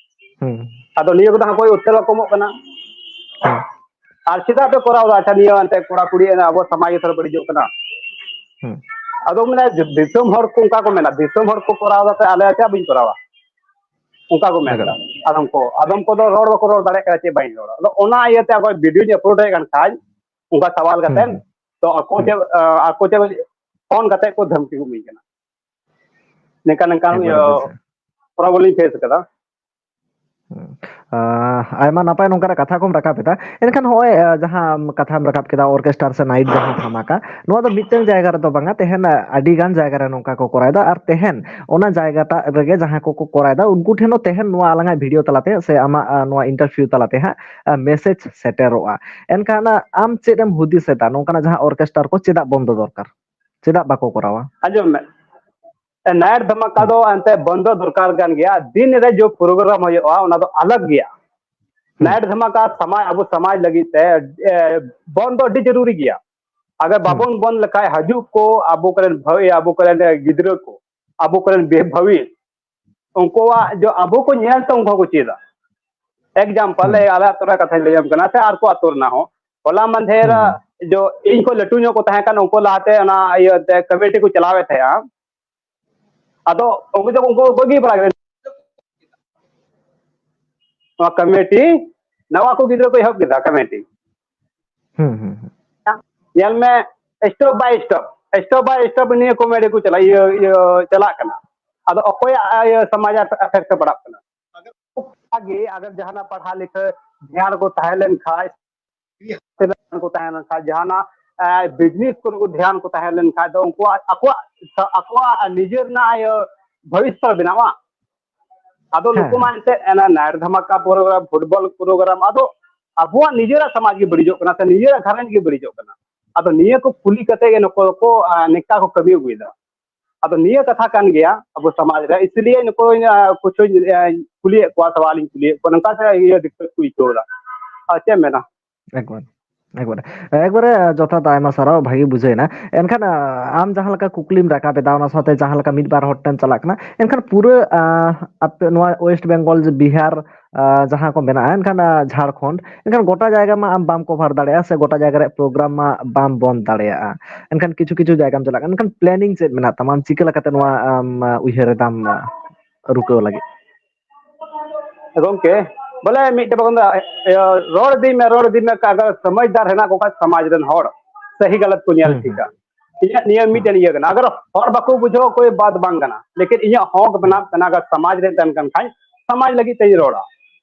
ᱦᱩᱸ᱾ ᱟᱫᱚ ᱱᱤᱭᱟᱹ ᱠᱚᱫᱚ ᱦᱟᱸᱜ ᱚᱠᱚᱭ ᱩᱛᱛᱚᱨ ᱵᱟᱠᱚ ᱮᱢᱚᱜ ᱠᱟᱱᱟ᱾ ᱦᱩᱸ᱾ ᱟᱨ ᱪᱮᱫᱟᱜ ᱯᱮ ᱠᱚᱨᱟᱣ ᱮᱫᱟ? ᱟᱪᱪᱷᱟ, ᱱᱤᱭᱟᱹ ᱮᱱᱛᱮ ᱠᱚᱲᱟ ᱠᱩᱲᱤ ᱟᱵᱚ ᱥᱚᱢᱟᱡᱽ ᱜᱮ ᱛᱷᱚᱲᱟ ᱵᱟᱹᱲᱤᱡᱚᱜ ᱠᱟᱱᱟ᱾ ᱦᱩᱸ᱾ ᱟᱫᱚ ᱢᱮᱱᱟ, ᱫᱤᱥᱚᱢ ᱦᱚᱲ ᱠᱚ ᱚᱱᱠᱟ ᱠᱚ ᱢᱮᱱᱟ, ᱫᱤᱥᱚᱢ ᱦᱚᱲ ᱠᱚ ᱠᱚᱨᱟᱣ ᱮᱫᱟ, ᱟᱞᱮ ᱪᱮᱫᱟᱜ ᱵᱟᱹᱧ ᱠᱚᱨᱟᱣᱟ? ᱚᱱᱠᱟ ᱠᱚ ᱢᱮᱱ ᱮᱠᱟᱞ᱾ ᱮᱫᱟ᱾ ᱟᱫᱚᱢ ᱠᱚ, ᱟᱫᱚᱢ ᱠᱚᱫᱚ ᱨᱚᱲ ᱵᱟᱠᱚ ᱨᱚᱲ ᱫᱟᱲᱮᱭᱟᱜ ᱠᱟᱱᱟ, ᱪᱮᱫ ᱵᱟᱹᱧ ᱨᱚᱲᱟ᱾ ᱟᱫᱚ ᱚᱱᱟ ᱤᱭᱟᱹᱛᱮ ᱚᱠᱚᱭ ᱵᱷᱤᱰᱤᱭᱳᱧ ᱟᱯᱞᱳᱰ ᱮᱫ ᱠᱟᱱ ᱠᱷᱟᱡ, ᱚᱱᱠᱟ ᱥᱟᱣᱟᱞ ᱦᱩᱸ, ᱠᱟᱛᱮ, ᱦᱩᱸ᱾ ᱛᱚ ᱟᱠᱚ ᱦᱩᱸ᱾ ᱪᱮᱫ, ᱟᱠᱚ ᱪᱮᱫ ᱯᱷᱳᱱ ᱠᱟᱛᱮ ᱠᱚ ᱫᱷᱟᱢᱠᱤ ᱠᱚ ᱤᱢᱟᱹᱧ ᱠᱟᱱᱟ᱾ ᱱᱤᱝᱠᱟ, ᱱᱤᱝᱠᱟ, ᱮᱠᱵᱟᱨᱮ ᱤᱭᱟᱹ, ᱵᱩᱡᱷᱟᱹᱣ᱾ ᱯᱨᱚᱵᱞᱮᱢ ᱤᱧ ᱯᱷᱮᱥ ᱠᱟᱫᱟ᱾ ᱦᱩᱸ᱾ ᱟᱸ, ᱟᱭᱢᱟ ᱱᱟᱯᱟᱭ ᱱᱚᱝᱠᱟᱱᱟᱜ ᱠᱟᱛᱷᱟ ᱠᱚᱢ ᱨᱟᱠᱟᱵ ᱮᱫᱟ᱾ ᱮᱱᱠᱷᱟᱱ ᱱᱚᱜᱼᱚᱭ, ᱟᱸ, ᱡᱟᱦᱟᱸ ᱠᱟᱛᱷᱟᱢ ᱨᱟᱠᱟᱵ ᱠᱮᱫᱟ, ᱚᱨᱠᱮᱥᱴᱟᱨ ᱥᱮ ᱱᱟᱭᱤᱴ ᱡᱟᱦᱟᱸ ᱫᱷᱟᱢᱟᱠᱟ, ᱱᱚᱣᱟ ᱫᱚ ᱢᱤᱫᱴᱟᱝ ᱡᱟᱭᱜᱟ ᱨᱮᱫᱚ ᱵᱟᱝᱟ, ᱛᱮᱦᱮᱧ, ᱟᱸ, ᱟᱹᱰᱤ ᱜᱟᱱ ᱡᱟᱭᱜᱟ ᱨᱮ ᱱᱚᱝᱠᱟ ᱠᱚ ᱠᱚᱨᱟᱣ ᱮᱫᱟ᱾ ᱟᱨ ᱛᱮᱦᱮᱧ ᱚᱱᱟ ᱡᱟᱭᱜᱟᱴᱟᱜ ᱨᱮᱜᱮ ᱡᱟᱦᱟᱸ ᱠᱚᱠᱚ ᱠᱚᱨᱟᱣ ᱮᱫᱟ, ᱩᱱᱠᱩ ᱴᱷᱮᱱ ᱦᱚᱸ ᱛᱮᱦᱮᱧ ᱱᱚᱣᱟ ᱟᱞᱟᱝᱟᱜ ᱵᱷᱤᱰᱤᱭᱳ ᱛᱟᱞᱟᱛᱮ ᱥᱮ ᱟᱢᱟᱜ, ᱟᱸ, ᱱᱚᱣᱟ ᱤᱱᱴᱟᱨᱵᱷᱤᱭᱩ ᱛᱟᱞᱟᱛᱮ ᱦᱟᱸᱜ, ᱟᱸ, ᱢᱮᱥᱮᱡᱽ ᱥᱮᱴᱮᱨᱚᱜᱼᱟ᱾ ᱮᱱᱠᱷᱟᱱ, ᱟᱸ, ᱟᱢ ᱪᱮᱫ ᱮᱢ ᱦᱩᱫᱤᱥ ᱮᱫᱟ, ᱱᱚᱝᱠᱟᱱᱟᱜ ᱡᱟᱦᱟᱸ ᱚᱨᱠᱮᱥᱴᱟᱨ ᱠᱚ ᱪᱮᱫᱟᱜ ᱵᱚᱱᱫᱚ ᱫᱚᱨᱠᱟᱨ? ᱪᱮᱫᱟᱜ ᱵᱟᱠᱚ ᱠᱚᱨᱟᱣᱟ? ᱟᱸᱡᱚᱢ ᱢᱮ, ᱱᱟᱭᱤᱴ ᱫᱷᱟᱢᱟᱠᱟ ᱦᱩᱸ᱾ ᱫᱚ ᱮᱱᱛᱮ ᱵᱚᱱᱫᱚ ᱫᱚᱨᱠᱟᱨ ᱠᱟᱱ ᱜᱮᱭᱟ᱾ ᱫᱤᱱ ᱨᱮ ᱡᱚ ᱯᱨᱳᱜᱨᱟᱢ ᱦᱩᱭᱩᱜᱼᱟ, ᱚᱱᱟ ᱫᱚ ᱟᱞᱟᱜᱽ ᱜᱮᱭᱟ᱾ ᱦᱩᱸ᱾ ᱱᱟᱭᱤᱴ ᱫᱷᱟᱢᱟᱠᱟ ᱥᱚᱢᱟᱡᱽ, ᱟᱵᱚ ᱥᱚᱢᱟᱡᱽ ᱞᱟᱹᱜᱤᱫ ᱛᱮ, ᱮ, ᱵᱚᱱᱫᱚ ᱟᱹᱰᱤ ᱡᱟᱹᱨᱩᱨᱤ ᱜᱮᱭᱟ᱾ ᱟᱜᱟᱨ ᱵᱟᱵᱚᱱ ᱵᱚᱱ ᱞᱮᱠᱷᱟᱡ, ᱦᱤᱡᱩᱜ ᱠᱚ ᱟᱵᱚ ᱠᱚᱨᱮᱱ ᱵᱷᱟᱹᱭ, ᱟᱵᱚ ᱠᱚᱨᱮᱱ ᱜᱤᱫᱽᱨᱟᱹ ᱠᱚ, ᱟᱵᱚ ᱠᱚᱨᱮᱱ ᱵᱮ-, ᱵᱷᱟᱹᱣᱤ, ᱩᱱᱠᱩᱣᱟᱜ ᱡᱚ ᱟᱵᱚ ᱠᱚ ᱧᱮᱞ ᱛᱮ ᱩᱱᱠᱩ ᱦᱚᱸᱠᱚ ᱪᱮᱫᱟ᱾ Example, ᱦᱩᱸ᱾ ᱟᱞᱮ ᱟᱹᱛᱩ ᱨᱮᱭᱟᱜ ᱠᱟᱛᱷᱟᱧ ᱞᱟᱹᱭᱟᱢ ᱠᱟᱱᱟ, ᱥᱮ ᱟᱨ ᱠᱚ ᱟᱹᱛᱩ ᱨᱮᱱᱟᱜ ᱦᱚᱸ᱾ ᱦᱚᱞᱟ ᱢᱟᱫᱷᱮᱨ ᱦᱩᱸ᱾ ᱡᱚ ᱤᱧ ᱠᱷᱚᱱ ᱞᱟᱹᱴᱩ ᱧᱚᱜ ᱠᱚ ᱛᱟᱦᱮᱸ ᱠᱟᱱ, ᱩᱱᱠᱩ ᱞᱟᱦᱟᱛᱮ ᱚᱱᱟ ᱤᱭᱟᱹ ᱛᱮ ᱠᱚᱢᱤᱴᱤ ᱠᱚ ᱪᱟᱞᱟᱣᱮᱫ ᱛᱟᱦᱮᱸᱜᱼᱟ᱾ ᱟᱫᱚ ᱩᱱᱠᱩ ᱫᱚ ᱩᱱᱠᱩ ᱵᱟᱹᱜᱤ ᱵᱟᱲᱟ ᱠᱮᱫᱟ᱾ ᱱᱚᱣᱟ ᱠᱚᱢᱤᱴᱤ, ᱱᱟᱣᱟ ᱠᱚ ᱜᱤᱫᱽᱨᱟᱹ ᱠᱚ ᱮᱦᱚᱵ ᱠᱮᱫᱟ ᱠᱚᱢᱤᱴᱤ᱾ ᱦᱩᱸ, ᱦᱩᱸ, ᱦᱩᱸ᱾ ᱧᱮᱞ ᱢᱮ, step by step, step by step ᱱᱤᱭᱟᱹ ᱠᱚᱢᱤᱴᱤ ᱠᱚ ᱪᱟᱞᱟᱜ, ᱤᱭᱟᱹ, ᱤᱭᱟᱹ, ᱪᱟᱞᱟᱜ ᱠᱟᱱᱟ᱾ ᱟᱫᱚ ᱚᱠᱚᱭᱟᱜ, ᱤᱭᱟᱹ, ᱥᱚᱢᱟᱡᱽ ᱟᱜ effect ᱯᱟᱲᱟᱜ ᱠᱟᱱᱟ? ᱟᱜᱮ ᱟᱜᱟᱨ ᱡᱟᱦᱟᱱᱟᱜ ᱯᱟᱲᱦᱟᱣ ᱞᱤᱠᱷᱟᱹ ᱫᱷᱮᱭᱟᱱ ᱠᱚ ᱛᱟᱦᱮᱸ ᱞᱮᱱ ᱠᱷᱟᱡ, ᱠᱚ ᱛᱟᱦᱮᱸ ᱞᱮᱱ ᱠᱷᱟᱡ, ᱡᱟᱦᱟᱱᱟᱜ, ᱮ, business ᱠᱚᱨᱮ ᱠᱚ ᱫᱷᱮᱭᱟᱱ ᱠᱚ ᱛᱟᱦᱮᱸ ᱞᱮᱱ ᱠᱷᱟᱡ ᱫᱚ ᱩᱱᱠᱩᱣᱟᱜ, ᱟᱠᱚᱣᱟᱜ, ᱟᱠᱚᱣᱟᱜ ᱱᱤᱡᱮᱨ ᱨᱮᱱᱟᱜ, ᱤᱭᱟᱹ, ᱵᱷᱚᱵᱤᱥᱥᱚᱛ ᱵᱮᱱᱟᱣᱟ᱾ ᱟᱫᱚ ᱦᱮᱸ, ᱱᱩᱠᱩ ᱢᱟ ᱦᱮᱸ᱾ ᱮᱱᱛᱮᱫ ᱚᱱᱟ night ᱫᱷᱟᱢᱟᱠᱟ program, football program, ᱟᱫᱚ ᱟᱵᱚᱣᱟᱜ ᱱᱤᱡᱮᱨᱟᱜ ᱥᱚᱢᱟᱡᱽ ᱜᱮ ᱵᱟᱹᱲᱤᱡᱚᱜ ᱠᱟᱱᱟ ᱥᱮ ᱱᱤᱡᱮᱨᱟᱜ ᱜᱷᱟᱨᱚᱸᱡᱽ ᱜᱮ ᱵᱟᱹᱲᱤᱡᱚᱜ ᱠᱟᱱᱟ᱾ ᱟᱫᱚ ᱱᱤᱭᱟᱹ ᱠᱚ ᱠᱩᱞᱤ ᱠᱟᱛᱮ ᱜᱮ ᱱᱩᱠᱩ ᱠᱚ, ᱟ, ᱱᱤᱝᱠᱟ ᱠᱚ ᱠᱟᱹᱢᱤ ᱟᱹᱜᱩᱭᱮᱫᱟ᱾ ᱟᱫᱚ ᱱᱤᱭᱟᱹ ᱠᱟᱛᱷᱟ ᱠᱟᱱ ᱜᱮᱭᱟ ᱟᱵᱚ ᱥᱚᱢᱟᱡᱽ ᱨᱮ, ᱤᱥᱞᱤᱭᱮ ᱱᱩᱠᱩ, ᱟ, ᱠᱩᱪᱷᱩᱧ, ᱟ, ᱠᱩᱞᱤᱭᱮᱫ ᱠᱚᱣᱟ, ᱥᱟᱣᱟᱞᱤᱧ ᱠᱩᱞᱤᱭᱮᱫ ᱠᱚᱣᱟ, ᱱᱚᱝᱠᱟ ᱥᱮ ᱤᱭᱟᱹ ᱫᱤᱠᱠᱟᱛ ᱠᱚ ᱟᱹᱭᱠᱟᱹᱣ ᱮᱫᱟ᱾ ᱟᱨ ᱪᱮᱫ ᱮᱢ ᱢᱮᱱᱟ? ᱮᱠᱵᱟᱨ, ᱮᱠᱵᱟᱨ, ᱮᱠᱵᱟᱨᱮ ᱡᱚᱛᱷᱟᱛ, ᱟᱭᱢᱟ ᱥᱟᱨᱦᱟᱣ, ᱵᱷᱟᱹᱜᱤ ᱵᱩᱡᱷᱟᱹᱣ ᱮᱱᱟ᱾ ᱮᱱᱠᱷᱟᱱ, ᱟ, ᱟᱢ ᱡᱟᱦᱟᱸ ᱞᱮᱠᱟ ᱠᱩᱠᱞᱤᱢ ᱨᱟᱠᱟᱵ ᱮᱫᱟ, ᱚᱱᱟ ᱥᱟᱶᱛᱮ ᱡᱟᱦᱟᱸ ᱞᱮᱠᱟ ᱢᱤᱫ ᱵᱟᱨ ᱦᱚᱲ ᱴᱷᱮᱱ ᱪᱟᱞᱟᱜ ᱠᱟᱱᱟ, ᱮᱱᱠᱷᱟᱱ ᱯᱩᱨᱟᱹ, ᱟ, ᱟᱯᱮ ᱱᱚᱣᱟ West Bengal, ᱵᱤᱦᱟᱨ, ᱟ, ᱡᱟᱦᱟᱸ ᱠᱚ ᱢᱮᱱᱟᱜᱼᱟ, ᱮᱱᱠᱷᱟᱱ, ᱟ, ᱡᱷᱟᱲᱠᱷᱚᱸᱰ, ᱮᱱᱠᱷᱟᱱ ᱜᱚᱴᱟ ᱡᱟᱭᱜᱟ ᱢᱟ ᱟᱢ ᱵᱟᱢ cover ᱫᱟᱲᱮᱭᱟᱜᱼᱟ, ᱥᱮ ᱜᱚᱴᱟ ᱡᱟᱭᱜᱟ ᱨᱮᱭᱟᱜ program ᱢᱟ ᱵᱟᱢ ᱵᱚᱱᱫ ᱫᱟᱲᱮᱭᱟᱜᱼᱟ᱾ ᱮᱱᱠᱷᱟᱱ ᱠᱤᱪᱷᱩ ᱠᱤᱪᱷᱩ ᱡᱟᱭᱜᱟᱢ ᱪᱟᱞᱟᱜ ᱠᱟᱱᱟ, ᱮᱱᱠᱷᱟᱱ planning ᱪᱮᱫ ᱢᱮᱱᱟᱜ ᱛᱟᱢᱟ? ᱟᱢ ᱪᱤᱠᱟᱹ ᱞᱮᱠᱟᱛᱮ ᱱᱚᱣᱟ ᱟᱢ, ᱟ, ᱩᱭᱦᱟᱹᱨ ᱮᱫᱟᱢ, ᱟ, ᱨᱩᱠᱟᱹᱣ ᱞᱟᱹᱜᱤᱫ? ᱜᱚᱝᱠᱮ, ᱵᱚᱞᱮ ᱢᱤᱫᱴᱮᱡ ᱵᱟᱠᱚ ᱢᱮᱱᱟ, ᱤᱭᱟᱹ, ᱨᱚᱲ ᱤᱫᱤ ᱢᱮ, ᱨᱚᱲ ᱤᱫᱤ ᱢᱮ, ᱟᱜᱟᱨ ᱥᱚᱢᱟᱡᱽᱫᱟᱨ ᱦᱮᱱᱟᱜ ᱠᱚ ᱠᱷᱟᱡ ᱥᱚᱢᱟᱡᱽ ᱨᱮᱱ ᱦᱚᱲ ᱥᱟᱹᱦᱤ ᱜᱟᱞᱟᱛ ᱠᱚ ᱧᱮᱞ ᱦᱩᱸ, ᱦᱩᱸ᱾ ᱴᱷᱤᱠᱟ᱾ ᱤᱧᱟᱹᱜ ᱱᱤᱭᱟᱹ ᱦᱩᱸ᱾ ᱢᱤᱫᱴᱮᱱ ᱤᱭᱟᱹ ᱠᱟᱱᱟ, ᱟᱜᱟᱨ ᱦᱚᱲ ᱵᱟᱠᱚ ᱵᱩᱡᱷᱟᱹᱣᱟ, ᱠᱳᱭ ᱵᱟᱛ ᱵᱟᱝ ᱠᱟᱱᱟ, ᱞᱮᱠᱤᱱ ᱤᱧᱟᱹᱜ ᱦᱚᱠ ᱦᱩᱸ᱾ ᱵᱮᱱᱟᱣ ᱠᱟᱱᱟ, ᱟᱜᱟᱨ ᱥᱚᱢᱟᱡᱽ ᱨᱮ ᱛᱟᱦᱮᱱ ᱠᱟᱱ ᱠᱷᱟᱡ ᱥᱚᱢᱟᱡᱽ ᱞᱟᱹᱜᱤᱫ ᱛᱮᱧ ᱨᱚᱲᱟ,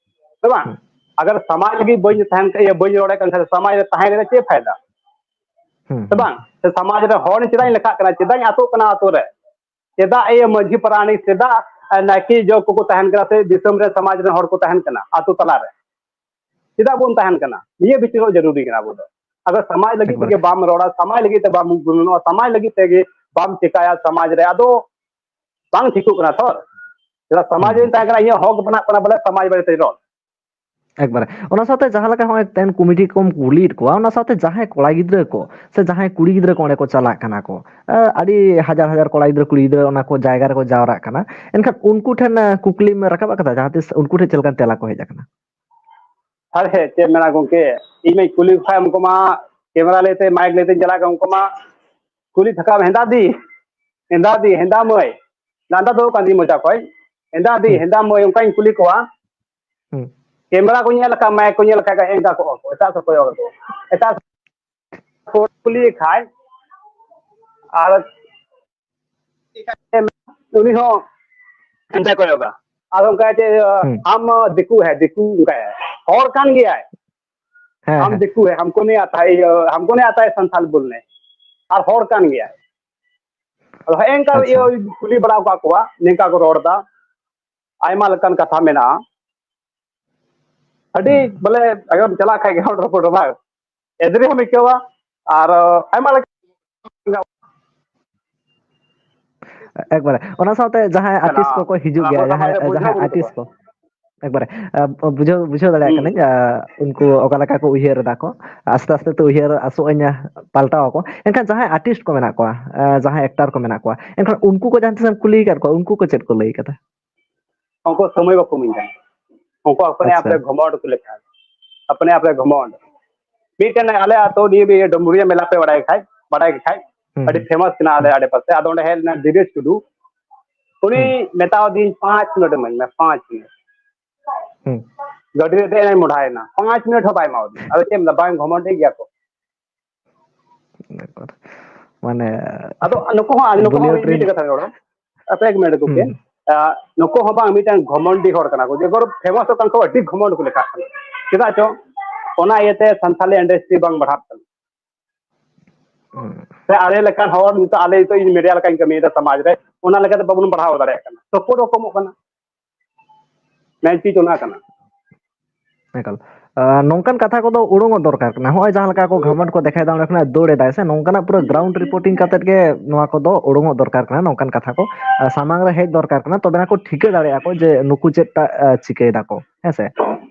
ᱥᱮ ᱵᱟᱝ? ᱦᱩᱸ᱾ ᱟᱜᱟᱨ ᱥᱚᱢᱟᱡᱽ ᱞᱟᱹᱜᱤᱫ ᱵᱟᱹᱧ ᱛᱟᱦᱮᱱ ᱠᱷᱟᱡ, ᱤᱭᱟᱹ, ᱵᱟᱹᱧ ᱨᱚᱲᱮᱫ ᱠᱟᱱ ᱠᱷᱟᱡ ᱥᱚᱢᱟᱡᱽ ᱨᱮ ᱛᱟᱦᱮᱸ ᱠᱟᱛᱮ ᱪᱮᱫ ᱯᱷᱟᱭᱫᱟ? ᱦᱩᱸ, ᱥᱮ ᱦᱩᱸ, ᱵᱟᱝ? ᱦᱩᱸ᱾ ᱥᱮ ᱥᱚᱢᱟᱡᱽ ᱨᱮ ᱦᱚᱲ ᱪᱮᱫᱟᱜ ᱤᱧ ᱞᱮᱠᱷᱟᱜ ᱠᱟᱱᱟ? ᱪᱮᱫᱟᱜ ᱤᱧ ᱟᱛᱳᱜ ᱠᱟᱱᱟ ᱟᱛᱳ ᱨᱮ? ᱪᱮᱫᱟᱜ ᱤᱭᱟᱹ ᱢᱟᱹᱡᱷᱤ ᱯᱟᱨᱟᱱᱤᱠ, ᱪᱮᱫᱟᱜ, ᱮ, ᱱᱟᱭᱠᱮ ᱡᱚᱜᱽ ᱠᱚᱠᱚ ᱛᱟᱦᱮᱱ ᱠᱟᱱᱟ ᱥᱮ ᱫᱤᱥᱚᱢ ᱨᱮ ᱥᱚᱢᱟᱡᱽ ᱨᱮᱱ ᱦᱚᱲ ᱠᱚ ᱛᱟᱦᱮᱱ ᱠᱟᱱᱟ ᱟᱛᱳ ᱛᱟᱞᱟ ᱨᱮ? ᱪᱮᱫᱟᱜ ᱵᱚᱱ ᱛᱟᱦᱮᱱ ᱠᱟᱱᱟ? ᱱᱤᱭᱟᱹ ᱵᱷᱤᱛᱤᱨ ᱨᱮ ᱡᱟᱹᱨᱩᱨᱤ ᱠᱟᱱᱟ ᱟᱵᱚ ᱫᱚ᱾ ᱟᱫᱚ ᱥᱚᱢᱟᱡᱽ ᱞᱟᱹᱜᱤᱫ ᱮᱠᱵᱟᱨᱮ᱾ ᱛᱮᱜᱮ ᱵᱟᱢ ᱨᱚᱲᱟ, ᱥᱚᱢᱟᱡᱽ ᱞᱟᱹᱜᱤᱫ ᱛᱮ ᱵᱟᱢ ᱜᱩᱱᱟᱹᱱᱚᱜᱼᱟ, ᱥᱚᱢᱟᱡᱽ ᱞᱟᱹᱜᱤᱫ ᱛᱮᱜᱮ ᱵᱟᱢ ᱪᱮᱠᱟᱭᱟ, ᱥᱚᱢᱟᱡᱽ ᱨᱮ ᱟᱫᱚ ᱵᱟᱝ ᱴᱷᱤᱠᱚᱜ ᱠᱟᱱᱟ ᱛᱚ᱾ ᱪᱮᱫᱟᱜ ᱥᱚᱢᱟᱡᱽ ᱦᱩᱸ᱾ ᱨᱮᱧ ᱛᱟᱦᱮᱸ ᱠᱟᱱᱟ, ᱤᱧᱟᱹᱜ ᱦᱚᱠ ᱵᱮᱱᱟᱜ ᱠᱟᱱᱟ, ᱵᱚᱞᱮ ᱥᱚᱢᱟᱡᱽ ᱵᱟᱨᱮ ᱛᱮ ᱨᱚᱲ᱾ ᱮᱠᱵᱟᱨᱮ᱾ ᱚᱱᱟ ᱥᱟᱶᱛᱮ ᱡᱟᱦᱟᱸ ᱞᱮᱠᱟ ᱦᱚᱸᱜᱼᱚᱭ ᱛᱮᱦᱮᱧ ᱠᱚᱢᱤᱴᱤ ᱠᱚᱢ ᱠᱩᱞᱤᱭᱮᱫ ᱠᱚᱣᱟ, ᱚᱱᱟ ᱥᱟᱶᱛᱮ ᱡᱟᱦᱟᱸᱭ ᱠᱚᱲᱟ ᱜᱤᱫᱽᱨᱟᱹ ᱠᱚ ᱥᱮ ᱡᱟᱦᱟᱸᱭ ᱠᱩᱲᱤ ᱜᱤᱫᱽᱨᱟᱹ ᱠᱚ ᱚᱸᱰᱮ ᱠᱚ ᱪᱟᱞᱟᱜ ᱠᱟᱱᱟ ᱠᱚ, ᱮ, ᱟᱹᱰᱤ ᱦᱟᱡᱟᱨ ᱦᱟᱡᱟᱨ ᱠᱚᱲᱟ ᱜᱤᱫᱽᱨᱟᱹ ᱠᱩᱲᱤ ᱜᱤᱫᱽᱨᱟᱹ ᱚᱱᱟ ᱠᱚ ᱡᱟᱭᱜᱟ ᱨᱮᱠᱚ ᱡᱟᱣᱨᱟᱜ ᱠᱟᱱᱟ, ᱮᱱᱠᱷᱟᱱ ᱩᱱᱠᱩ ᱴᱷᱮᱱ, ᱮ, ᱠᱩᱠᱞᱤᱢ ᱨᱟᱠᱟᱵ ᱟᱠᱟᱫᱟ? ᱡᱟᱦᱟᱸ ᱛᱤᱥ ᱩᱱᱠᱩ ᱴᱷᱮᱱ ᱪᱮᱫ ᱞᱮᱠᱟᱱ ᱛᱮᱞᱟ ᱠᱚ ᱦᱮᱡ ᱟᱠᱟᱱᱟ? ᱟᱨᱮ ᱪᱮᱫ ᱢᱮᱱᱟ ᱜᱚᱝᱠᱮ, ᱤᱧ ᱢᱟᱧ ᱠᱩᱞᱤ ᱠᱚ ᱠᱷᱟᱡ ᱩᱱᱠᱩ ᱢᱟ ᱠᱮᱢᱮᱨᱟ ᱞᱟᱹᱭᱛᱮ ᱢᱟᱭᱤᱠ ᱞᱟᱹᱭᱛᱮᱧ ᱪᱟᱞᱟᱜ ᱠᱟᱱᱟ, ᱩᱱᱠᱩ ᱢᱟ ᱠᱩᱞᱤ ᱛᱷᱟᱠᱟᱢ, ᱦᱮᱸᱫᱟ ᱫᱤ, ᱦᱮᱸᱫᱟ ᱫᱤ, ᱦᱮᱸᱫᱟ ᱢᱟᱹᱭ, ᱞᱟᱸᱫᱟ ᱫᱚ ᱠᱟᱱ ᱛᱤᱧ ᱢᱚᱪᱟ ᱠᱷᱚᱡ, ᱦᱮᱸᱫᱟ ᱫᱤ, ᱦᱩᱸ᱾ ᱦᱮᱸᱫᱟ ᱢᱟᱹᱭ, ᱚᱱᱠᱟᱧ ᱠᱩᱞᱤ ᱠᱚᱣᱟ᱾ ᱦᱩᱸ᱾ ᱠᱮᱢᱮᱨᱟ ᱠᱚ ᱧᱮᱞ ᱞᱮᱠᱷᱟᱱ, ᱢᱟᱭᱤᱠ ᱠᱚ ᱧᱮᱞ ᱞᱮᱠᱷᱟᱱ ᱮᱸᱜᱟ ᱠᱚᱜᱼᱟ ᱠᱚ, ᱮᱴᱟᱜ ᱥᱮᱫ ᱠᱚᱭᱚᱜ ᱟᱠᱚ, ᱮᱴᱟᱜ ᱥᱮᱫ ᱠᱚ ᱠᱩᱞᱤᱭᱮ ᱠᱷᱟᱡ ᱟᱨ ᱩᱱᱤ ᱦᱚᱸ ᱚᱱᱛᱮ ᱠᱚᱭᱚᱜᱟ᱾ ᱟᱫᱚ ᱚᱱᱠᱟᱭ ᱪᱮ, ᱦᱩᱸ᱾ ᱟᱢ ᱫᱤᱠᱩ ᱦᱮ, ᱫᱤᱠᱩ ᱚᱱᱠᱟᱭ, ᱦᱚᱲ ᱠᱟᱱ ᱜᱮᱭᱟᱭ, ᱦᱮᱸ, ᱟᱢ ᱦᱮᱸ᱾ ᱫᱤᱠᱩ ᱦᱮ, ᱦᱟᱢᱠᱳ ᱱᱤ ᱟᱛᱟ ᱦᱮ, ᱤᱭᱟᱹ, ᱦᱟᱢᱠᱳ ᱱᱤ ᱟᱛᱟ ᱦᱮ ᱥᱟᱱᱛᱟᱞ ᱵᱚᱞᱱᱮ, ᱟᱨ ᱦᱚᱲ ᱠᱟᱱ ᱜᱮᱭᱟᱭ᱾ ᱟᱫᱚ ᱦᱮᱸ ᱚᱱᱠᱟ ᱤᱭᱟᱹ ᱟᱪᱪᱷᱟ᱾ ᱠᱩᱞᱤ ᱵᱟᱲᱟ ᱟᱠᱟᱫ ᱠᱚᱣᱟ, ᱱᱤᱝᱠᱟ ᱠᱚ ᱨᱚᱲ ᱮᱫᱟ, ᱟᱭᱢᱟ ᱞᱮᱠᱟᱱ ᱠᱟᱛᱷᱟ ᱢᱮᱱᱟᱜᱼᱟ᱾ ᱟᱹᱰᱤ ᱦᱩᱸ᱾ ᱵᱚᱞᱮ ᱟᱭᱳᱢ ᱪᱟᱞᱟᱜ ᱠᱷᱟᱡ ᱜᱮ ᱦᱚᱲ ᱨᱚᱯᱚᱲ ᱵᱟᱝ ᱮᱫᱽᱨᱮ ᱦᱚᱸᱢ ᱟᱹᱭᱠᱟᱹᱣᱟ, ᱟᱨ ᱟᱭᱢᱟ ᱞᱮᱠᱟ ᱮᱠᱵᱟᱨᱮ᱾ ᱚᱱᱟ ᱥᱟᱶᱛᱮ ᱡᱟᱦᱟᱸᱭ ᱠᱟᱱᱟ᱾ ᱟᱨᱴᱤᱥᱴ ᱠᱚᱠᱚ ᱦᱤᱡᱩᱜ ᱟᱵᱚ ᱜᱮᱭᱟ, ᱥᱚᱢᱟᱡᱽ ᱡᱟᱦᱟᱸᱭ, ᱨᱮ ᱵᱩᱡᱷᱟᱹᱣ ᱡᱟᱦᱟᱸᱭ ᱵᱟᱹᱱᱩᱜ ᱟᱨᱴᱤᱥᱴ ᱛᱟᱠᱚᱣᱟ᱾ ᱠᱚ, ᱮᱠᱵᱟᱨᱮ, ᱟ, ᱵᱩᱡᱷᱟᱹᱣ, ᱵᱩᱡᱷᱟᱹᱣ ᱫᱟᱲᱮᱭᱟᱜ ᱦᱩᱸ᱾ ᱠᱟᱹᱱᱟᱹᱧ, ᱟ, ᱩᱱᱠᱩ ᱚᱠᱟ ᱞᱮᱠᱟ ᱠᱚ ᱩᱭᱦᱟᱹᱨ ᱮᱫᱟ ᱠᱚ᱾ ᱟᱥᱛᱮ ᱟᱥᱛᱮ ᱛᱮ ᱩᱭᱦᱟᱹᱨ ᱟᱥᱚᱜ ᱟᱹᱧ, ᱟ, ᱯᱟᱞᱴᱟᱣ ᱟᱠᱚ᱾ ᱮᱱᱠᱷᱟᱱ ᱡᱟᱦᱟᱸᱭ ᱟᱨᱴᱤᱥᱴ ᱠᱚ ᱢᱮᱱᱟᱜ ᱠᱚᱣᱟ, ᱟ, ᱡᱟᱦᱟᱸᱭ ᱮᱠᱴᱟᱨ ᱠᱚ ᱢᱮᱱᱟᱜ ᱠᱚᱣᱟ, ᱮᱱᱠᱷᱟᱱ ᱩᱱᱠᱩ ᱠᱚ ᱡᱟᱦᱟᱸ ᱛᱤᱥᱮᱢ ᱠᱩᱞᱤ ᱟᱠᱟᱫ ᱠᱚᱣᱟ, ᱩᱱᱠᱩ ᱠᱚ ᱪᱮᱫ ᱠᱚ ᱞᱟᱹᱭ ᱟᱠᱟᱫᱟ? ᱩᱱᱠᱩ ᱥᱚᱢᱚᱭ ᱵᱟᱠᱚ ᱮᱢᱟᱹᱧ ᱠᱟᱱᱟ᱾ ᱩᱱᱠᱩ ᱟᱯᱱᱮ ᱟᱯ ᱟᱪᱪᱷᱟ᱾ ᱨᱮ ᱜᱷᱚᱢᱚᱸᱰ ᱠᱚ ᱞᱮᱠᱷᱟ, ᱟᱯᱱᱮ ᱟᱯ ᱨᱮ ᱜᱷᱚᱢᱚᱸᱰ᱾ ᱢᱤᱫᱴᱮᱱ ᱟᱞᱮ ᱟᱹᱛᱩ ᱱᱤᱭᱟᱹ ᱰᱩᱢᱵᱩᱨᱤᱭᱟᱹ ᱢᱮᱞᱟ ᱯᱮ ᱵᱟᱲᱟᱭ ᱠᱷᱟᱡ, ᱵᱟᱲᱟᱭ ᱜᱮ ᱠᱷᱟᱡ, ᱦᱩᱸ, ᱟᱹᱰᱤ ᱯᱷᱮᱢᱟᱥ ᱠᱟᱱᱟ ᱟᱞᱮ ᱦᱩᱸ᱾ ᱟᱰᱮ ᱯᱟᱥᱮ᱾ ᱟᱫᱚ ᱚᱸᱰᱮ ᱦᱮᱡ ᱞᱮᱱᱟ ᱫᱤᱱᱮᱥ ᱴᱩᱰᱩ, ᱩᱱᱤ ᱦᱩᱸ᱾ ᱢᱮᱛᱟᱣ ᱫᱤᱧ, "ᱯᱟᱸᱪ ᱢᱤᱱᱤᱴ ᱮᱢᱟᱹᱧ ᱢᱮ, ᱯᱟᱸᱪ ᱢᱤᱱᱤᱴ᱾" ᱦᱩᱸ᱾ ᱜᱟᱹᱰᱤ ᱨᱮ ᱫᱮᱡ ᱮᱱᱟᱭ, ᱢᱚᱰᱷᱟᱭᱮᱱᱟ, ᱯᱟᱸᱪ ᱢᱤᱱᱤᱴ ᱦᱚᱸ ᱵᱟᱭ ᱮᱢᱟᱣᱫᱤᱧᱟ᱾ ᱟᱫᱚ ᱪᱮᱫ ᱮᱢ ᱢᱮᱱᱫᱟ, ᱵᱟᱝ ᱜᱷᱚᱢᱚᱸᱰᱤ ᱜᱮᱭᱟ ᱠᱚ? ᱵᱮᱯᱟᱨ᱾ ᱢᱟᱱᱮ, ᱟᱫᱚ ᱱᱩᱠᱩ ᱦᱚᱸ, ᱱᱩᱠᱩ ᱦᱚᱸ ᱵᱚᱞᱤᱣᱩᱰ ᱢᱤᱫ ᱨᱮᱱ ᱠᱟᱛᱷᱟ ᱨᱚᱲᱟ, ᱟᱯᱮ ᱮᱠ ᱢᱤᱱᱤᱴ ᱦᱩᱸ, ᱜᱚᱢᱠᱮ, ᱦᱩᱸ᱾ ᱟᱸ, ᱱᱩᱠᱩ ᱦᱚᱸ ᱵᱟᱝ ᱢᱤᱫᱴᱟᱝ ᱜᱷᱚᱢᱚᱱᱰᱤ ᱦᱚᱲ ᱠᱟᱱᱟ ᱠᱚ, ᱡᱮ ᱜᱚᱨᱚᱵ ᱯᱷᱮᱢᱟᱥᱚᱜ ᱠᱟᱱ ᱠᱚ, ᱟᱹᱰᱤ ᱜᱷᱚᱢᱚᱱᱰ ᱠᱚ ᱞᱮᱠᱷᱟᱜ ᱠᱟᱱᱟ᱾ ᱪᱮᱫᱟᱜ ᱪᱚ ᱚᱱᱟ ᱤᱭᱟᱹᱛᱮ ᱥᱟᱱᱛᱟᱞᱤ ᱤᱱᱰᱟᱥᱴᱨᱤ ᱵᱟᱝ ᱵᱟᱲᱦᱟᱜ ᱠᱟᱱᱟ᱾ ᱦᱩᱸ᱾ ᱥᱮ ᱟᱞᱮ ᱞᱮᱠᱟᱱ ᱦᱚᱲ ᱱᱤᱛᱚᱜ, ᱟᱞᱮ ᱱᱤᱛᱚᱜ ᱤᱧ ᱢᱤᱰᱤᱭᱟ ᱞᱮᱠᱟᱧ ᱠᱟᱹᱢᱤᱭᱮᱫᱟ ᱥᱚᱢᱟᱡᱽ ᱨᱮ, ᱚᱱᱟ ᱞᱮᱠᱟᱛᱮ ᱵᱟᱵᱚᱱ ᱵᱟᱲᱦᱟᱣ ᱫᱟᱲᱮᱭᱟᱜ ᱠᱟᱱᱟ, ᱥᱟᱯᱳᱨᱴ ᱦᱚᱸ ᱠᱚᱢᱚᱜ ᱠᱟᱱᱟ᱾ ᱢᱮᱱ ᱪᱤᱡᱽ ᱚᱱᱟ ᱠᱟᱱᱟ᱾ ᱮᱠᱟᱞ᱾ ᱟᱸ, ᱱᱚᱝᱠᱟᱱ ᱠᱟᱛᱷᱟ ᱠᱚᱫᱚ ᱩᱰᱩᱝᱚᱜ ᱫᱚᱨᱠᱟᱨ ᱠᱟᱱᱟ᱾ ᱦᱚᱸᱜᱼᱚᱭ ᱡᱟᱦᱟᱸ ᱞᱮᱠᱟ ᱠᱚ ᱜᱷᱟᱢᱚᱸᱰ ᱠᱚ ᱫᱮᱠᱷᱟᱭᱮᱫᱟ, ᱚᱸᱰᱮ ᱠᱷᱚᱱᱟᱜ ᱫᱟᱹᱲ ᱮᱫᱟᱭ ᱥᱮ, ᱱᱚᱝᱠᱟᱱᱟᱜ ᱯᱩᱨᱟᱹ ᱜᱨᱟᱣᱩᱱᱰ ᱨᱤᱯᱳᱨᱴᱤᱝ ᱠᱟᱛᱮᱫ ᱜᱮ ᱱᱚᱣᱟ ᱠᱚᱫᱚ ᱩᱰᱩᱝᱚᱜ ᱫᱚᱨᱠᱟᱨ ᱠᱟᱱᱟ᱾ ᱱᱚᱝᱠᱟᱱ ᱠᱟᱛᱷᱟ ᱠᱚ, ᱟᱸ, ᱥᱟᱢᱟᱝ ᱨᱮ ᱦᱮᱡ ᱫᱚᱨᱠᱟᱨ ᱠᱟᱱᱟ, ᱛᱚᱵᱮᱱᱟ ᱠᱚ ᱴᱷᱤᱠᱟᱹ ᱫᱟᱲᱮᱭᱟᱜᱼᱟ ᱠᱚ ᱡᱮ ᱱᱩᱠᱩ ᱪᱮᱫ ᱴᱟᱜ, ᱟᱸ, ᱪᱤᱠᱟᱹᱭ ᱫᱟᱠᱚ, ᱦᱮᱸ ᱥᱮ?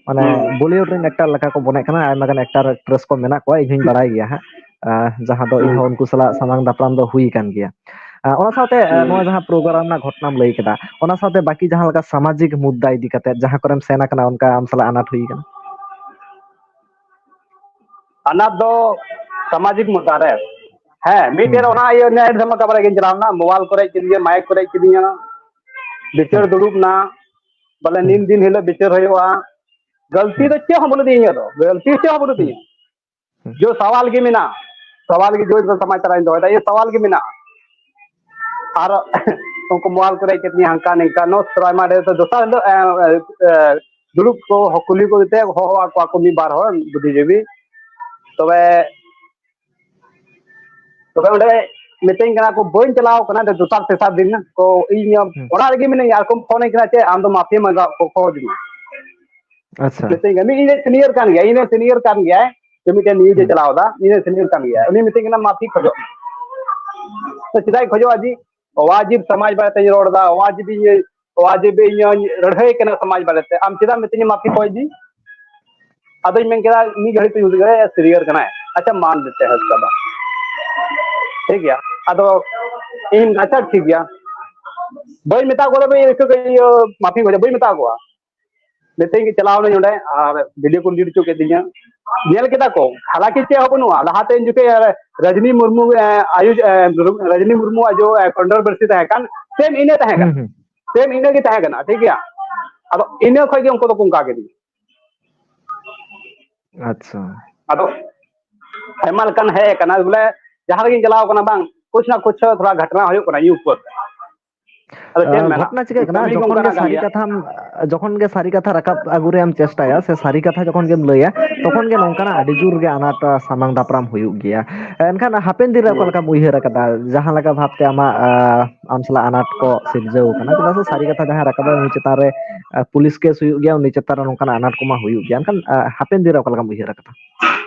ᱢᱟᱱᱮ ᱦᱩᱸ᱾ ᱵᱚᱞᱤᱣᱩᱰ ᱨᱮᱱ ᱮᱠᱴᱟᱨ ᱞᱮᱠᱟ ᱠᱚ ᱢᱚᱱᱮᱜ ᱠᱟᱱᱟ, ᱟᱭᱢᱟ ᱜᱟᱱ ᱮᱠᱴᱟᱨ ᱮᱠᱴᱨᱮᱥ ᱠᱚ ᱢᱮᱱᱟᱜ ᱠᱚᱣᱟ, ᱤᱧ ᱦᱚᱸᱧ ᱵᱟᱲᱟᱭ ᱜᱮᱭᱟ ᱦᱟᱸᱜ᱾ ᱟᱸ, ᱡᱟᱦᱟᱸ ᱫᱚ ᱤᱧ ᱦᱩᱸ᱾ ᱦᱚᱸ ᱩᱱᱠᱩ ᱥᱟᱞᱟᱜ ᱥᱟᱢᱟᱝ ᱫᱟᱯᱨᱟᱢ ᱫᱚ ᱦᱩᱭ ᱟᱠᱟᱱ ᱜᱮᱭᱟ᱾ ᱟᱸ, ᱚᱱᱟ ᱥᱟᱶᱛᱮ, ᱟᱸ, ᱦᱩᱸ᱾ ᱱᱚᱣᱟ ᱡᱟᱦᱟᱸ ᱯᱨᱳᱜᱨᱟᱢ ᱨᱮᱱᱟᱜ ᱜᱷᱚᱴᱚᱱᱟᱢ ᱞᱟᱹᱭ ᱠᱮᱫᱟ, ᱚᱱᱟ ᱥᱟᱶᱛᱮ ᱵᱟᱠᱤ ᱡᱟᱦᱟᱸ ᱞᱮᱠᱟ ᱥᱟᱢᱟᱡᱤᱠ ᱢᱩᱫᱽᱫᱟ ᱤᱫᱤ ᱠᱟᱛᱮ ᱡᱟᱦᱟᱸ ᱠᱚᱨᱮᱢ ᱥᱮᱱ ᱟᱠᱟᱱᱟ, ᱚᱱᱠᱟ ᱟᱢ ᱥᱟᱞᱟᱜ ᱟᱱᱟᱴ ᱦᱩᱭ ᱟᱠᱟᱱᱟ? ᱟᱱᱟᱴ ᱫᱚ ᱥᱟᱢᱟᱡᱤᱠ ᱢᱩᱫᱽᱫᱟ ᱨᱮ᱾ ᱦᱮᱸ, ᱢᱤᱫᱴᱮᱱ ᱦᱩᱸ᱾ ᱚᱱᱟ ᱤᱭᱟᱹ ᱱᱮᱴ ᱫᱷᱟᱢᱟᱠᱟ ᱵᱟᱨᱮ ᱜᱤᱧ ᱪᱟᱞᱟᱣ ᱞᱮᱱᱟ, ᱢᱳᱵᱟᱭᱤᱞ ᱠᱚᱨᱮ ᱠᱤᱫᱤᱧᱟ, ᱢᱟᱭᱤᱠ ᱠᱚᱨᱮ ᱠᱤᱫᱤᱧᱟ, ᱵᱤᱪᱟᱹᱨ ᱦᱩᱸ᱾ ᱫᱩᱲᱩᱵ ᱱᱟ, ᱵᱚᱞᱮ ᱦᱩᱸ᱾ ᱱᱤᱱ ᱫᱤᱱ ᱦᱤᱞᱳᱜ ᱵᱤᱪᱟᱹᱨ ᱦᱩᱭᱩᱜᱼᱟ, ᱜᱟᱹᱞᱛᱤ ᱦᱩᱸ᱾ ᱫᱚ ᱪᱮᱫ ᱦᱚᱸ ᱵᱟᱹᱱᱩᱜ ᱛᱤᱧᱟᱹ, ᱤᱧᱟᱹᱜ ᱫᱚ ᱜᱟᱹᱞᱛᱤ ᱪᱮᱫ ᱦᱚᱸ ᱵᱟᱹᱱᱩᱜ ᱦᱩᱸ᱾ ᱛᱤᱧᱟᱹ᱾ ᱦᱩᱸ᱾ ᱡᱳ ᱥᱟᱣᱟᱞ ᱜᱮ ᱢᱮᱱᱟᱜᱼᱟ, ᱥᱟᱣᱟᱞ ᱜᱮ ᱡᱳ ᱥᱚᱢᱟᱡᱽ ᱛᱟᱞᱟᱧ ᱫᱚᱦᱚᱭᱮᱫᱟ, ᱤᱧ ᱥᱟᱣᱟᱞ ᱜᱮ ᱢᱮᱱᱟᱜᱼᱟ᱾ ᱟᱨ ᱩᱱᱠᱩ ᱢᱳᱵᱟᱭᱤᱞ ᱠᱚᱨᱮ ᱪᱮᱫ ᱦᱟᱱᱠᱟ ᱱᱤᱝᱠᱟ ᱱᱚᱥᱴᱚ ᱟᱭᱢᱟ ᱰᱷᱮᱨ᱾ ᱛᱚ ᱫᱚᱥᱟᱨ ᱦᱤᱞᱳᱜ, ᱮ, ᱮ, ᱮ, ᱫᱩᱲᱩᱵ ᱠᱚ ᱠᱩᱞᱤ ᱠᱚ ᱛᱮ ᱦᱚᱦᱚ ᱟᱠᱚᱣᱟ ᱠᱚ ᱢᱤᱫ ᱵᱟᱨ ᱦᱚᱲ ᱵᱩᱫᱽᱫᱷᱤᱡᱤᱵᱤ᱾ ᱛᱚᱵᱮ, ᱛᱚᱵᱮ ᱚᱸᱰᱮ ᱢᱤᱛᱟᱹᱧ ᱠᱟᱱᱟ ᱠᱚ, "ᱵᱟᱹᱧ ᱪᱟᱞᱟᱣ ᱠᱟᱱᱟ, ᱫᱚᱥᱟᱨ ᱛᱮᱥᱟᱨ ᱫᱤᱱ ᱠᱚ, ᱤᱧ ᱦᱩᱸ᱾ ᱚᱲᱟᱜ ᱨᱮᱜᱮ ᱢᱤᱱᱟᱹᱧᱟ", ᱟᱨ ᱠᱚ ᱯᱷᱳᱱ ᱟᱹᱧ ᱠᱟᱱᱟ, "ᱪᱮᱫ ᱟᱢ ᱫᱚ ᱢᱟᱯᱷᱤ ᱢᱟᱸᱜᱟᱣ ᱠᱚ ᱠᱷᱚᱡᱽ ᱢᱮ?" ᱟᱪᱪᱷᱟ᱾ ᱢᱤᱛᱟᱹᱧ ᱠᱟᱱᱟ, ᱤᱧ ᱨᱮᱱ ᱥᱤᱱᱤᱭᱟᱨ ᱠᱟᱱ ᱜᱮᱭᱟᱭ, ᱤᱧ ᱨᱮᱱ ᱥᱤᱱᱤᱭᱟᱨ ᱠᱟᱱ ᱜᱮᱭᱟᱭ, ᱡᱮ ᱢᱤᱫᱴᱮᱱ ᱱᱤᱭᱩᱡ ᱮ ᱦᱩᱸ᱾ ᱪᱟᱞᱟᱣ ᱮᱫᱟ, ᱤᱧ ᱨᱮᱱ ᱥᱤᱱᱤᱭᱟᱨ ᱠᱟᱱ ᱜᱮᱭᱟᱭ, ᱦᱩᱸ᱾ ᱩᱱᱤ ᱢᱤᱛᱟᱹᱧ ᱠᱟᱱᱟ, "ᱢᱟᱯᱷᱤ ᱠᱷᱚᱡᱚᱜ ᱢᱮ᱾" ᱛᱚ ᱪᱮᱫᱟᱜ ᱤᱧ ᱠᱷᱚᱡᱚᱜᱼᱟ ᱡᱤ? ᱚᱣᱟᱡᱤᱵ ᱥᱚᱢᱟᱡᱽ ᱵᱟᱨᱮᱛᱮᱧ ᱨᱚᱲ ᱮᱫᱟ, ᱚᱣᱟᱡᱤᱵ ᱤᱧ, ᱚᱣᱟᱡᱤᱵ ᱤᱧ ᱞᱟᱹᱲᱦᱟᱹᱭ ᱠᱟᱱᱟ ᱥᱚᱢᱟᱡᱽ ᱵᱟᱨᱮᱛᱮ, ᱟᱢ ᱪᱮᱫᱟᱜ ᱢᱤᱛᱟᱹᱧᱟ ᱢᱟᱯᱷᱤ ᱠᱷᱚᱡ ᱡᱤ? ᱟᱫᱚᱧ ᱢᱮᱱ ᱠᱮᱫᱟ, ᱢᱤᱫ ᱜᱷᱟᱹᱲᱤᱡ ᱛᱮᱧ ᱦᱩᱫᱤᱥ ᱠᱮᱫᱟ, ᱥᱤᱱᱤᱭᱟᱨ ᱠᱟᱱᱟᱭ, ᱟᱪᱪᱷᱟ, ᱢᱟᱱ ᱫᱮᱛᱮ ᱦᱟᱸᱥᱫᱟ ᱫᱚ᱾ ᱴᱷᱤᱠ ᱜᱮᱭᱟ, ᱟᱫᱚ ᱤᱧ, ᱟᱪᱪᱷᱟ, ᱴᱷᱤᱠ ᱜᱮᱭᱟ, ᱵᱟᱹᱧ ᱢᱮᱛᱟ ᱠᱚᱣᱟ, ᱵᱟᱹᱧ ᱤᱠᱟᱹ ᱠᱟᱹᱧ, ᱤᱭᱟᱹ, ᱢᱟᱯᱷᱤ ᱠᱷᱚᱡᱟ, ᱵᱟᱹᱧ ᱢᱮᱛᱟ ᱠᱚᱣᱟ᱾ ᱢᱤᱫᱴᱮᱱ ᱜᱮ ᱪᱟᱞᱟᱣ ᱱᱟᱹᱧ ᱚᱸᱰᱮ ᱟᱨ ᱵᱷᱤᱰᱤᱭᱳ ᱠᱚ ᱞᱤᱰ ᱦᱚᱪᱚ ᱠᱮᱫᱤᱧᱟ᱾ ᱧᱮᱞ ᱠᱮᱫᱟ ᱠᱚ, ᱦᱟᱞᱟᱝᱠᱤ ᱪᱮᱫ ᱦᱚᱸ ᱵᱟᱹᱱᱩᱜᱼᱟ᱾ ᱞᱟᱦᱟᱛᱮ ᱩᱱ ᱡᱚᱠᱷᱮᱡ ᱨᱟᱡᱽᱱᱤ ᱢᱩᱨᱢᱩ, ᱮ, ᱟᱭᱳ, ᱮ, ᱨᱟᱡᱽᱱᱤ ᱢᱩᱨᱢᱩᱣᱟᱜ ᱡᱚ, ᱮ, ᱠᱚᱱᱴᱨᱳᱵᱷᱟᱨᱥᱤ ᱛᱟᱦᱮᱸ ᱠᱟᱱ, ᱥᱮᱢ ᱤᱱᱟᱹ ᱛᱟᱦᱮᱸ ᱦᱩᱸ, ᱠᱟᱱᱟ᱾ ᱦᱩᱸ᱾ ᱥᱮᱢ ᱤᱱᱟᱹ ᱜᱮ ᱛᱟᱦᱮᱸ ᱠᱟᱱᱟ, ᱴᱷᱤᱠ ᱜᱮᱭᱟ? ᱟᱫᱚ ᱤᱱᱟᱹ ᱠᱷᱚᱡ ᱜᱮ ᱩᱱᱠᱩ ᱫᱚᱠᱚ ᱚᱱᱠᱟ ᱠᱮᱫᱤᱧᱟ᱾ ᱟᱪᱪᱷᱟ᱾ ᱟᱫᱚ ᱟᱭᱢᱟ ᱞᱮᱠᱟᱱ ᱦᱮᱡ ᱟᱠᱟᱱᱟ, ᱵᱚᱞᱮ ᱡᱟᱦᱟᱸ ᱨᱮᱜᱮᱧ ᱪᱟᱞᱟᱣ ᱠᱟᱱᱟ, ᱵᱟᱝ, ᱠᱩᱪ ᱱᱟ ᱠᱩᱪ ᱛᱷᱚᱲᱟ ᱜᱷᱟᱴᱱᱟ ᱦᱩᱭᱩᱜ ᱠᱟᱱᱟ ᱤᱧ ᱩᱯᱚᱨ᱾ ᱟᱫᱚ ᱪᱮᱫ ᱮᱢ ᱟᱸ, ᱢᱮᱱᱟ? ᱜᱷᱚᱴᱱᱟ ᱪᱤᱠᱟᱹᱜ ᱠᱟᱱᱟ, ᱠᱟᱹᱢᱤ ᱠᱚ ᱡᱚᱠᱷᱚᱱ ᱜᱮ ᱚᱱᱠᱟᱱᱟᱜ ᱠᱟᱱ ᱥᱟᱹᱨᱤ ᱜᱮᱭᱟ᱾ ᱠᱟᱛᱷᱟᱢ, ᱡᱚᱠᱷᱚᱱ ᱜᱮ ᱥᱟᱹᱨᱤ ᱠᱟᱛᱷᱟ ᱨᱟᱠᱟᱵ ᱟᱹᱜᱩ ᱨᱮᱭᱟᱜ ᱮᱢ ᱪᱮᱥᱴᱟᱭᱟ, ᱥᱮ ᱥᱟᱹᱨᱤ ᱠᱟᱛᱷᱟ ᱡᱚᱠᱷᱚᱱ ᱜᱮᱢ ᱞᱟᱹᱭᱟ, ᱛᱚᱠᱷᱚᱱ ᱜᱮ ᱱᱚᱝᱠᱟᱱᱟᱜ ᱟᱹᱰᱤ ᱡᱳᱨ ᱜᱮ ᱟᱱᱟᱴ, ᱟ, ᱥᱟᱢᱟᱝ ᱫᱟᱯᱨᱟᱢ ᱦᱩᱭᱩᱜ ᱜᱮᱭᱟ᱾ ᱮᱱᱠᱷᱟᱱ ᱦᱟᱯᱮᱱ ᱫᱤᱱ ᱨᱮ ᱚᱠᱟ ᱦᱩᱸ᱾ ᱞᱮᱠᱟᱢ ᱩᱭᱦᱟᱹᱨ ᱟᱠᱟᱫᱟ, ᱡᱟᱦᱟᱸ ᱞᱮᱠᱟ ᱵᱷᱟᱵᱽᱛᱮ ᱟᱢᱟᱜ, ᱟ, ᱟᱢ ᱥᱟᱞᱟᱜ ᱟᱱᱟᱴ ᱠᱚ ᱥᱤᱨᱡᱟᱹᱣ ᱟᱠᱟᱱᱟ? ᱪᱮᱫᱟᱜ ᱥᱮ ᱥᱟᱹᱨᱤ ᱠᱟᱛᱷᱟ ᱡᱟᱦᱟᱸᱭ ᱨᱟᱠᱟᱵᱟ, ᱩᱱᱤ ᱪᱮᱛᱟᱱ ᱨᱮ, ᱟ, ᱯᱩᱞᱤᱥ ᱠᱮᱥ ᱦᱩᱭᱩᱜ ᱜᱮᱭᱟ, ᱩᱱᱤ ᱪᱮᱛᱟᱱ ᱨᱮ ᱱᱚᱝᱠᱟᱱᱟᱜ ᱟᱱᱟᱴ ᱠᱚᱢᱟ ᱦᱩᱭᱩᱜ ᱜᱮᱭᱟ᱾ ᱮᱱᱠᱷᱟᱱ, ᱟ, ᱦᱟᱯᱮᱱ ᱫᱤᱱ ᱨᱮ ᱚᱠᱟ ᱞᱮᱠᱟᱢ ᱩᱭᱦᱟᱹᱨ ᱟᱠᱟᱫᱟ?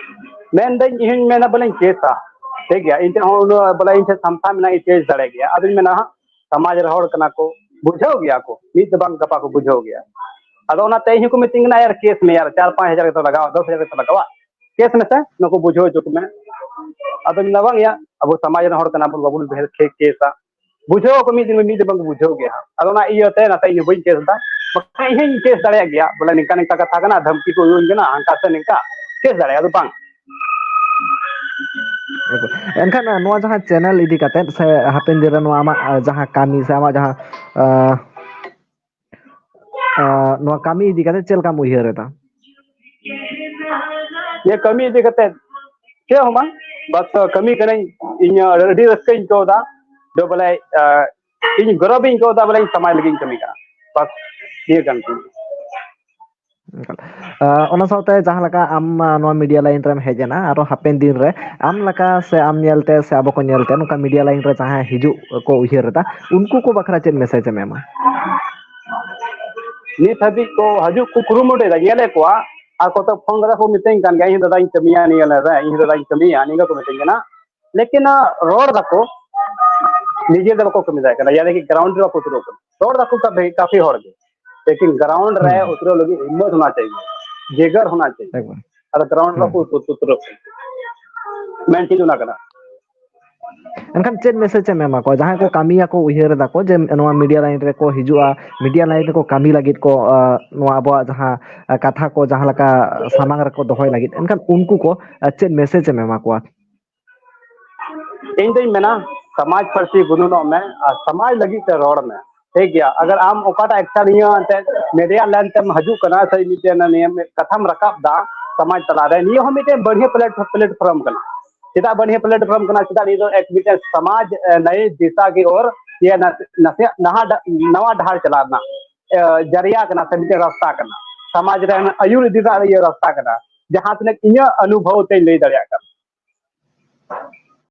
ᱢᱮᱱᱫᱟᱹᱧ, ᱤᱧ ᱦᱚᱧ ᱢᱮᱱᱟ ᱵᱚᱞᱮᱧ ᱠᱮᱥᱟ, ᱴᱷᱤᱠ ᱜᱮᱭᱟ, ᱤᱧ ᱴᱷᱮᱱ ᱦᱚᱸ ᱩᱱᱟᱹᱜ ᱵᱚᱞᱮ ᱤᱧ ᱴᱷᱮᱱ ᱥᱟᱢᱴᱷᱟ ᱢᱮᱱᱟᱜᱼᱟ, ᱤᱧ ᱠᱮᱥ ᱫᱟᱲᱮ ᱜᱮᱭᱟ᱾ ᱟᱫᱚᱧ ᱢᱮᱱᱟ, ᱦᱟᱸᱜ, ᱥᱚᱢᱟᱡᱽ ᱨᱮ ᱦᱚᱲ ᱠᱟᱱᱟ ᱠᱚ, ᱵᱩᱡᱷᱟᱹᱣ ᱜᱮᱭᱟ ᱠᱚ, ᱢᱤᱫ ᱫᱚ ᱵᱟᱝ ᱜᱟᱯᱟ ᱠᱚ ᱵᱩᱡᱷᱟᱹᱣ ᱜᱮᱭᱟ᱾ ᱟᱫᱚ ᱚᱱᱟᱛᱮ ᱤᱧ ᱦᱚᱸᱠᱚ ᱢᱤᱛᱟᱹᱧ ᱠᱟᱱᱟ, "ᱭᱟᱨ, ᱠᱮᱥ ᱢᱮ ᱭᱟᱨ, ᱪᱟᱨ ᱯᱟᱸᱪ ᱦᱟᱡᱟᱨ ᱜᱮᱛᱚ ᱞᱟᱜᱟᱜᱼᱟ, ᱫᱚᱥ ᱦᱟᱡᱟᱨ ᱜᱮᱛᱚ ᱞᱟᱜᱟᱜᱼᱟ, ᱠᱮᱥ ᱢᱮᱥᱮ, ᱱᱩᱠᱩ ᱵᱩᱡᱷᱟᱹᱣ ᱦᱚᱪᱚ ᱠᱚᱢᱮ᱾" ᱟᱫᱚᱧ ᱢᱮᱱᱫᱟ, "ᱵᱟᱝ ᱭᱟ, ᱟᱵᱚ ᱥᱚᱢᱟᱡᱽ ᱨᱮᱱ ᱦᱚᱲ ᱠᱟᱱᱟ ᱵᱚᱱ, ᱵᱟᱵᱚᱱ ᱵᱮᱦᱮᱞ ᱠᱮ-, ᱠᱮᱥᱟ, ᱵᱩᱡᱷᱟᱹᱣ ᱟᱠᱚ ᱢᱤᱫ ᱫᱤᱱ, ᱢᱤᱫ ᱫᱤᱱ ᱵᱟᱝ ᱠᱚ ᱵᱩᱡᱷᱟᱹᱣ ᱜᱮᱭᱟ ᱦᱟᱸᱜ᱾ ᱟᱫᱚ ᱚᱱᱟ ᱤᱭᱟᱹᱛᱮ ᱱᱟᱥᱮ ᱤᱧ ᱦᱚᱸ ᱵᱟᱹᱧ ᱠᱮᱥ ᱮᱫᱟ, ᱵᱟᱠᱷᱟᱱ ᱤᱧ ᱦᱚᱸᱧ ᱠᱮᱥ ᱫᱟᱲᱮᱭᱟᱜ ᱜᱮᱭᱟ, ᱵᱚᱞᱮ ᱱᱤᱝᱠᱟ ᱱᱤᱝᱠᱟ ᱠᱟᱛᱷᱟ ᱠᱟᱱᱟ, ᱫᱷᱟᱢᱠᱤ ᱠᱚ ᱮᱢᱟᱹᱧ ᱠᱟᱱᱟ, ᱦᱟᱱᱠᱟ ᱥᱮ ᱱᱤᱝᱠᱟ, ᱠᱮᱥ ᱫᱟᱲᱮᱭᱟᱜᱼᱟ, ᱟᱫᱚ ᱵᱟᱝ᱾" ᱮᱱᱠᱷᱟᱱ ᱱᱚᱣᱟ ᱡᱟᱦᱟᱸ ᱪᱮᱱᱮᱞ ᱤᱫᱤ ᱠᱟᱛᱮᱫ ᱥᱮ ᱦᱟᱯᱮᱱ ᱫᱤᱱ ᱨᱮ ᱱᱚᱣᱟ ᱟᱢᱟᱜ ᱡᱟᱦᱟᱸ ᱠᱟᱹᱢᱤ ᱥᱮ ᱟᱢᱟᱜ ᱡᱟᱦᱟᱸ, ᱟᱸ, ᱟᱸ, ᱱᱚᱣᱟ ᱠᱟᱹᱢᱤ ᱤᱫᱤ ᱠᱟᱛᱮᱫ ᱪᱮᱫ ᱞᱮᱠᱟᱢ ᱩᱭᱦᱟᱹᱨ ᱮᱫᱟ? ᱱᱤᱭᱟᱹ ᱠᱟᱹᱢᱤ ᱤᱫᱤ ᱠᱟᱛᱮ ᱪᱮᱫ ᱦᱚᱸ ᱵᱟᱝ, ᱵᱟᱥ ᱠᱟᱹᱢᱤ ᱠᱟᱹᱱᱟᱹᱧ, ᱤᱧ ᱟᱹᱰᱤ ᱨᱟᱹᱥᱠᱟᱹᱧ ᱟᱹᱭᱠᱟᱹᱣ ᱮᱫᱟ᱾ ᱫᱚ ᱵᱚᱞᱮ, ᱟᱸ, ᱤᱧ ᱜᱚᱨᱚᱵᱤᱧ ᱟᱹᱭᱠᱟᱹᱣ ᱮᱫᱟ, ᱵᱚᱞᱮ ᱤᱧ ᱥᱚᱢᱟᱡᱽ ᱞᱟᱹᱜᱤᱫ ᱤᱧ ᱠᱟᱹᱢᱤ ᱠᱟᱱᱟ, ᱵᱟᱥ ᱱᱤᱭᱟᱹ ᱠᱟᱱ ᱛᱤᱧᱟ᱾ ᱟᱸ, ᱚᱱᱟ ᱥᱟᱶᱛᱮ ᱡᱟᱦᱟᱸ ᱞᱮᱠᱟ ᱟᱢ, ᱟᱸ, ᱱᱚᱣᱟ ᱢᱤᱰᱤᱭᱟ ᱞᱟᱭᱤᱱ ᱨᱮᱢ ᱦᱮᱡ ᱮᱱᱟ, ᱟᱨᱚ ᱦᱟᱯᱮᱱ ᱫᱤᱱ ᱨᱮ ᱟᱢ ᱞᱮᱠᱟ ᱥᱮ ᱟᱢ ᱧᱮᱞᱛᱮ ᱥᱮ ᱟᱵᱚ ᱠᱚ ᱧᱮᱞᱛᱮ ᱱᱚᱝᱠᱟ ᱢᱤᱰᱤᱭᱟ ᱞᱟᱭᱤᱱ ᱨᱮ ᱡᱟᱦᱟᱸᱭ ᱦᱤᱡᱩᱜ ᱠᱚ ᱩᱭᱦᱟᱹᱨ ᱮᱫᱟ, ᱩᱱᱠᱩ ᱠᱚ ᱵᱟᱠᱷᱨᱟ ᱪᱮᱫ ᱢᱮᱥᱮᱡᱽ ᱮᱢ ᱮᱢᱟ? ᱱᱤᱛ ᱦᱟᱹᱵᱤᱡ ᱠᱚ ᱦᱤᱡᱩᱜ ᱠᱚ ᱠᱩᱨᱩᱢᱩᱴᱩᱭᱮᱫᱟ, ᱧᱮᱞᱮᱫ ᱠᱚᱣᱟ, ᱟᱨ ᱠᱚᱛᱚ ᱯᱷᱳᱱ ᱠᱟᱛᱮ ᱠᱚ ᱢᱤᱛᱟᱹᱧ ᱠᱟᱱ ᱜᱮᱭᱟ, "ᱤᱧ ᱫᱟᱫᱟᱧ ᱠᱟᱹᱢᱤᱭᱟ ᱱᱤᱭᱟᱹ ᱞᱟᱭᱤᱱ ᱨᱮ, ᱤᱧ ᱫᱟᱫᱟᱧ ᱠᱟᱹᱢᱤᱭᱟ", ᱱᱤᱝᱠᱟ ᱠᱚ ᱢᱤᱛᱟᱹᱧ ᱠᱟᱱᱟ᱾ ᱞᱮᱠᱤᱱ, ᱟᱸ, ᱨᱚᱲ ᱫᱟᱠᱚ, ᱱᱤᱡᱮ ᱫᱚ ᱵᱟᱠᱚ ᱠᱟᱹᱢᱤ ᱫᱟᱲᱮᱭᱟᱜ ᱠᱟᱱᱟ, ᱭᱟᱱᱤ ᱠᱤ ᱜᱨᱟᱣᱩᱱᱰ ᱨᱮ ᱵᱟᱠᱚ ᱩᱛᱨᱟᱹᱣ ᱠᱟᱱᱟ᱾ ᱨᱚᱲ ᱫᱟᱠᱚ ᱠᱟᱯᱷᱤ, ᱠᱟᱯᱷᱤ ᱦᱚᱲ ᱜᱮ, ᱞᱮᱠᱤᱱ ᱜᱨᱟᱣᱩᱱᱰ ᱨᱮ ᱦᱩᱸ᱾ ᱩᱛᱨᱟᱹᱣ ᱞᱟᱹᱜᱤᱫ ᱦᱤᱢᱢᱚᱛ ᱦᱳᱱᱟ ᱪᱟᱦᱤᱭᱮ, ᱡᱮᱜᱟᱨ ᱦᱳᱱᱟ ᱪᱟᱦᱤᱭᱮ᱾ ᱮᱠᱫᱚᱢ᱾ ᱟᱫᱚ ᱜᱨᱟᱣᱩᱱᱰ ᱨᱮ ᱦᱩᱸ᱾ ᱵᱟᱠᱚ ᱩᱛᱨᱟᱹᱣ, ᱩᱛᱨᱟᱹᱣ ᱠᱟᱱᱟ᱾ ᱢᱮᱱ ᱪᱮᱫ ᱚᱱᱟ ᱠᱟᱱᱟ? ᱮᱱᱠᱷᱟᱱ ᱪᱮᱫ ᱢᱮᱥᱮᱡᱽ ᱮᱢ ᱮᱢᱟ ᱠᱚᱣᱟ ᱡᱟᱦᱟᱸᱭ ᱠᱚ ᱠᱟᱹᱢᱤᱭᱟᱠᱚ, ᱩᱭᱦᱟᱹᱨ ᱮᱫᱟ ᱠᱚ ᱡᱮ ᱱᱚᱣᱟ ᱢᱤᱰᱤᱭᱟ ᱞᱟᱭᱤᱱ ᱨᱮᱠᱚ ᱦᱤᱡᱩᱜᱼᱟ, ᱢᱤᱰᱤᱭᱟ ᱞᱟᱭᱤᱱ ᱨᱮᱠᱚ ᱠᱟᱹᱢᱤ ᱞᱟᱹᱜᱤᱫ ᱠᱚ, ᱟᱸ, ᱱᱚᱣᱟ ᱟᱵᱚᱣᱟᱜ ᱡᱟᱦᱟᱸ, ᱟᱸ, ᱠᱟᱛᱷᱟ ᱠᱚ ᱡᱟᱦᱟᱸ ᱞᱮᱠᱟ ᱥᱟᱢᱟᱝ ᱨᱮᱠᱚ ᱫᱚᱦᱚᱭ ᱞᱟᱹᱜᱤᱫ, ᱮᱱᱠᱷᱟᱱ ᱩᱱᱠᱩ ᱠᱚ, ᱟᱸ, ᱪᱮᱫ ᱢᱮᱥᱮᱡᱽ ᱮᱢ ᱮᱢᱟ ᱠᱚᱣᱟ? ᱤᱧ ᱫᱚᱧ ᱢᱮᱱᱟ, ᱥᱚᱢᱟᱡᱽ ᱯᱟᱹᱨᱥᱤ ᱜᱩᱱᱟᱹᱱᱚᱜ ᱢᱮ ᱟᱨ ᱥᱚᱢᱟᱡᱽ ᱞᱟᱹᱜᱤᱫ ᱛᱮ ᱨᱚᱲ ᱢᱮ, ᱴᱷᱤᱠ ᱜᱮᱭᱟ? ᱟᱜᱟᱨ ᱟᱢ ᱚᱠᱟᱴᱟᱜ ᱮᱠᱴᱟᱨ ᱱᱤᱭᱟᱹ ᱮᱱᱛᱮ ᱢᱤᱰᱤᱭᱟ ᱞᱟᱭᱤᱱ ᱛᱮᱢ ᱦᱤᱡᱩᱜ ᱠᱟᱱᱟ ᱥᱮ ᱢᱤᱫᱴᱮᱱ ᱱᱤᱭᱟᱹ ᱢᱤᱫ ᱠᱟᱛᱷᱟᱢ ᱨᱟᱠᱟᱵ ᱫᱟ ᱥᱚᱢᱟᱡᱽ ᱛᱟᱞᱟᱨᱮ, ᱱᱤᱭᱟᱹ ᱦᱚᱸ ᱢᱤᱫᱴᱮᱱ ᱵᱟᱹᱲᱦᱤᱭᱟᱹ ᱯᱞᱮᱴ-, ᱯᱞᱮᱴᱯᱷᱚᱨᱢ ᱠᱟᱱᱟ᱾ ᱪᱮᱫᱟᱜ ᱵᱟᱹᱲᱦᱤᱭᱟᱹ ᱯᱞᱮᱴᱯᱷᱚᱨᱢ ᱠᱟᱱᱟ? ᱪᱮᱫᱟᱜ ᱱᱤᱭᱟᱹ ᱫᱚ ᱮᱠ ᱢᱤᱫᱴᱮᱱ ᱥᱚᱢᱟᱡᱽ, ᱮ, ᱱᱟᱭ ᱫᱤᱥᱟ ᱠᱤ ᱳᱨ ᱭᱟ ᱱᱟᱥᱮ-, ᱱᱟᱥᱮᱭᱟᱜ ᱱᱟᱦᱟ ᱰᱟ-, ᱱᱟᱣᱟ ᱰᱟᱦᱟᱨ ᱪᱟᱞᱟᱣ ᱨᱮᱱᱟᱜ, ᱮ, ᱡᱟᱨᱤᱭᱟ ᱠᱟᱱᱟ ᱥᱮ ᱢᱤᱫᱴᱮᱱ ᱨᱟᱥᱛᱟ ᱠᱟᱱᱟ, ᱥᱚᱢᱟᱡᱽ ᱨᱮᱱ ᱟᱹᱭᱩᱨ ᱤᱫᱤ ᱨᱮᱱᱟᱜ ᱤᱭᱟᱹ ᱨᱟᱥᱛᱟ ᱠᱟᱱᱟ᱾ ᱡᱟᱦᱟᱸ ᱛᱤᱱᱟᱹᱜ ᱤᱧᱟᱹᱜ ᱚᱱᱩᱵᱷᱚᱵ ᱛᱮᱧ ᱞᱟᱹᱭ ᱫᱟᱲᱮᱭᱟᱜ ᱠᱟᱱᱟ᱾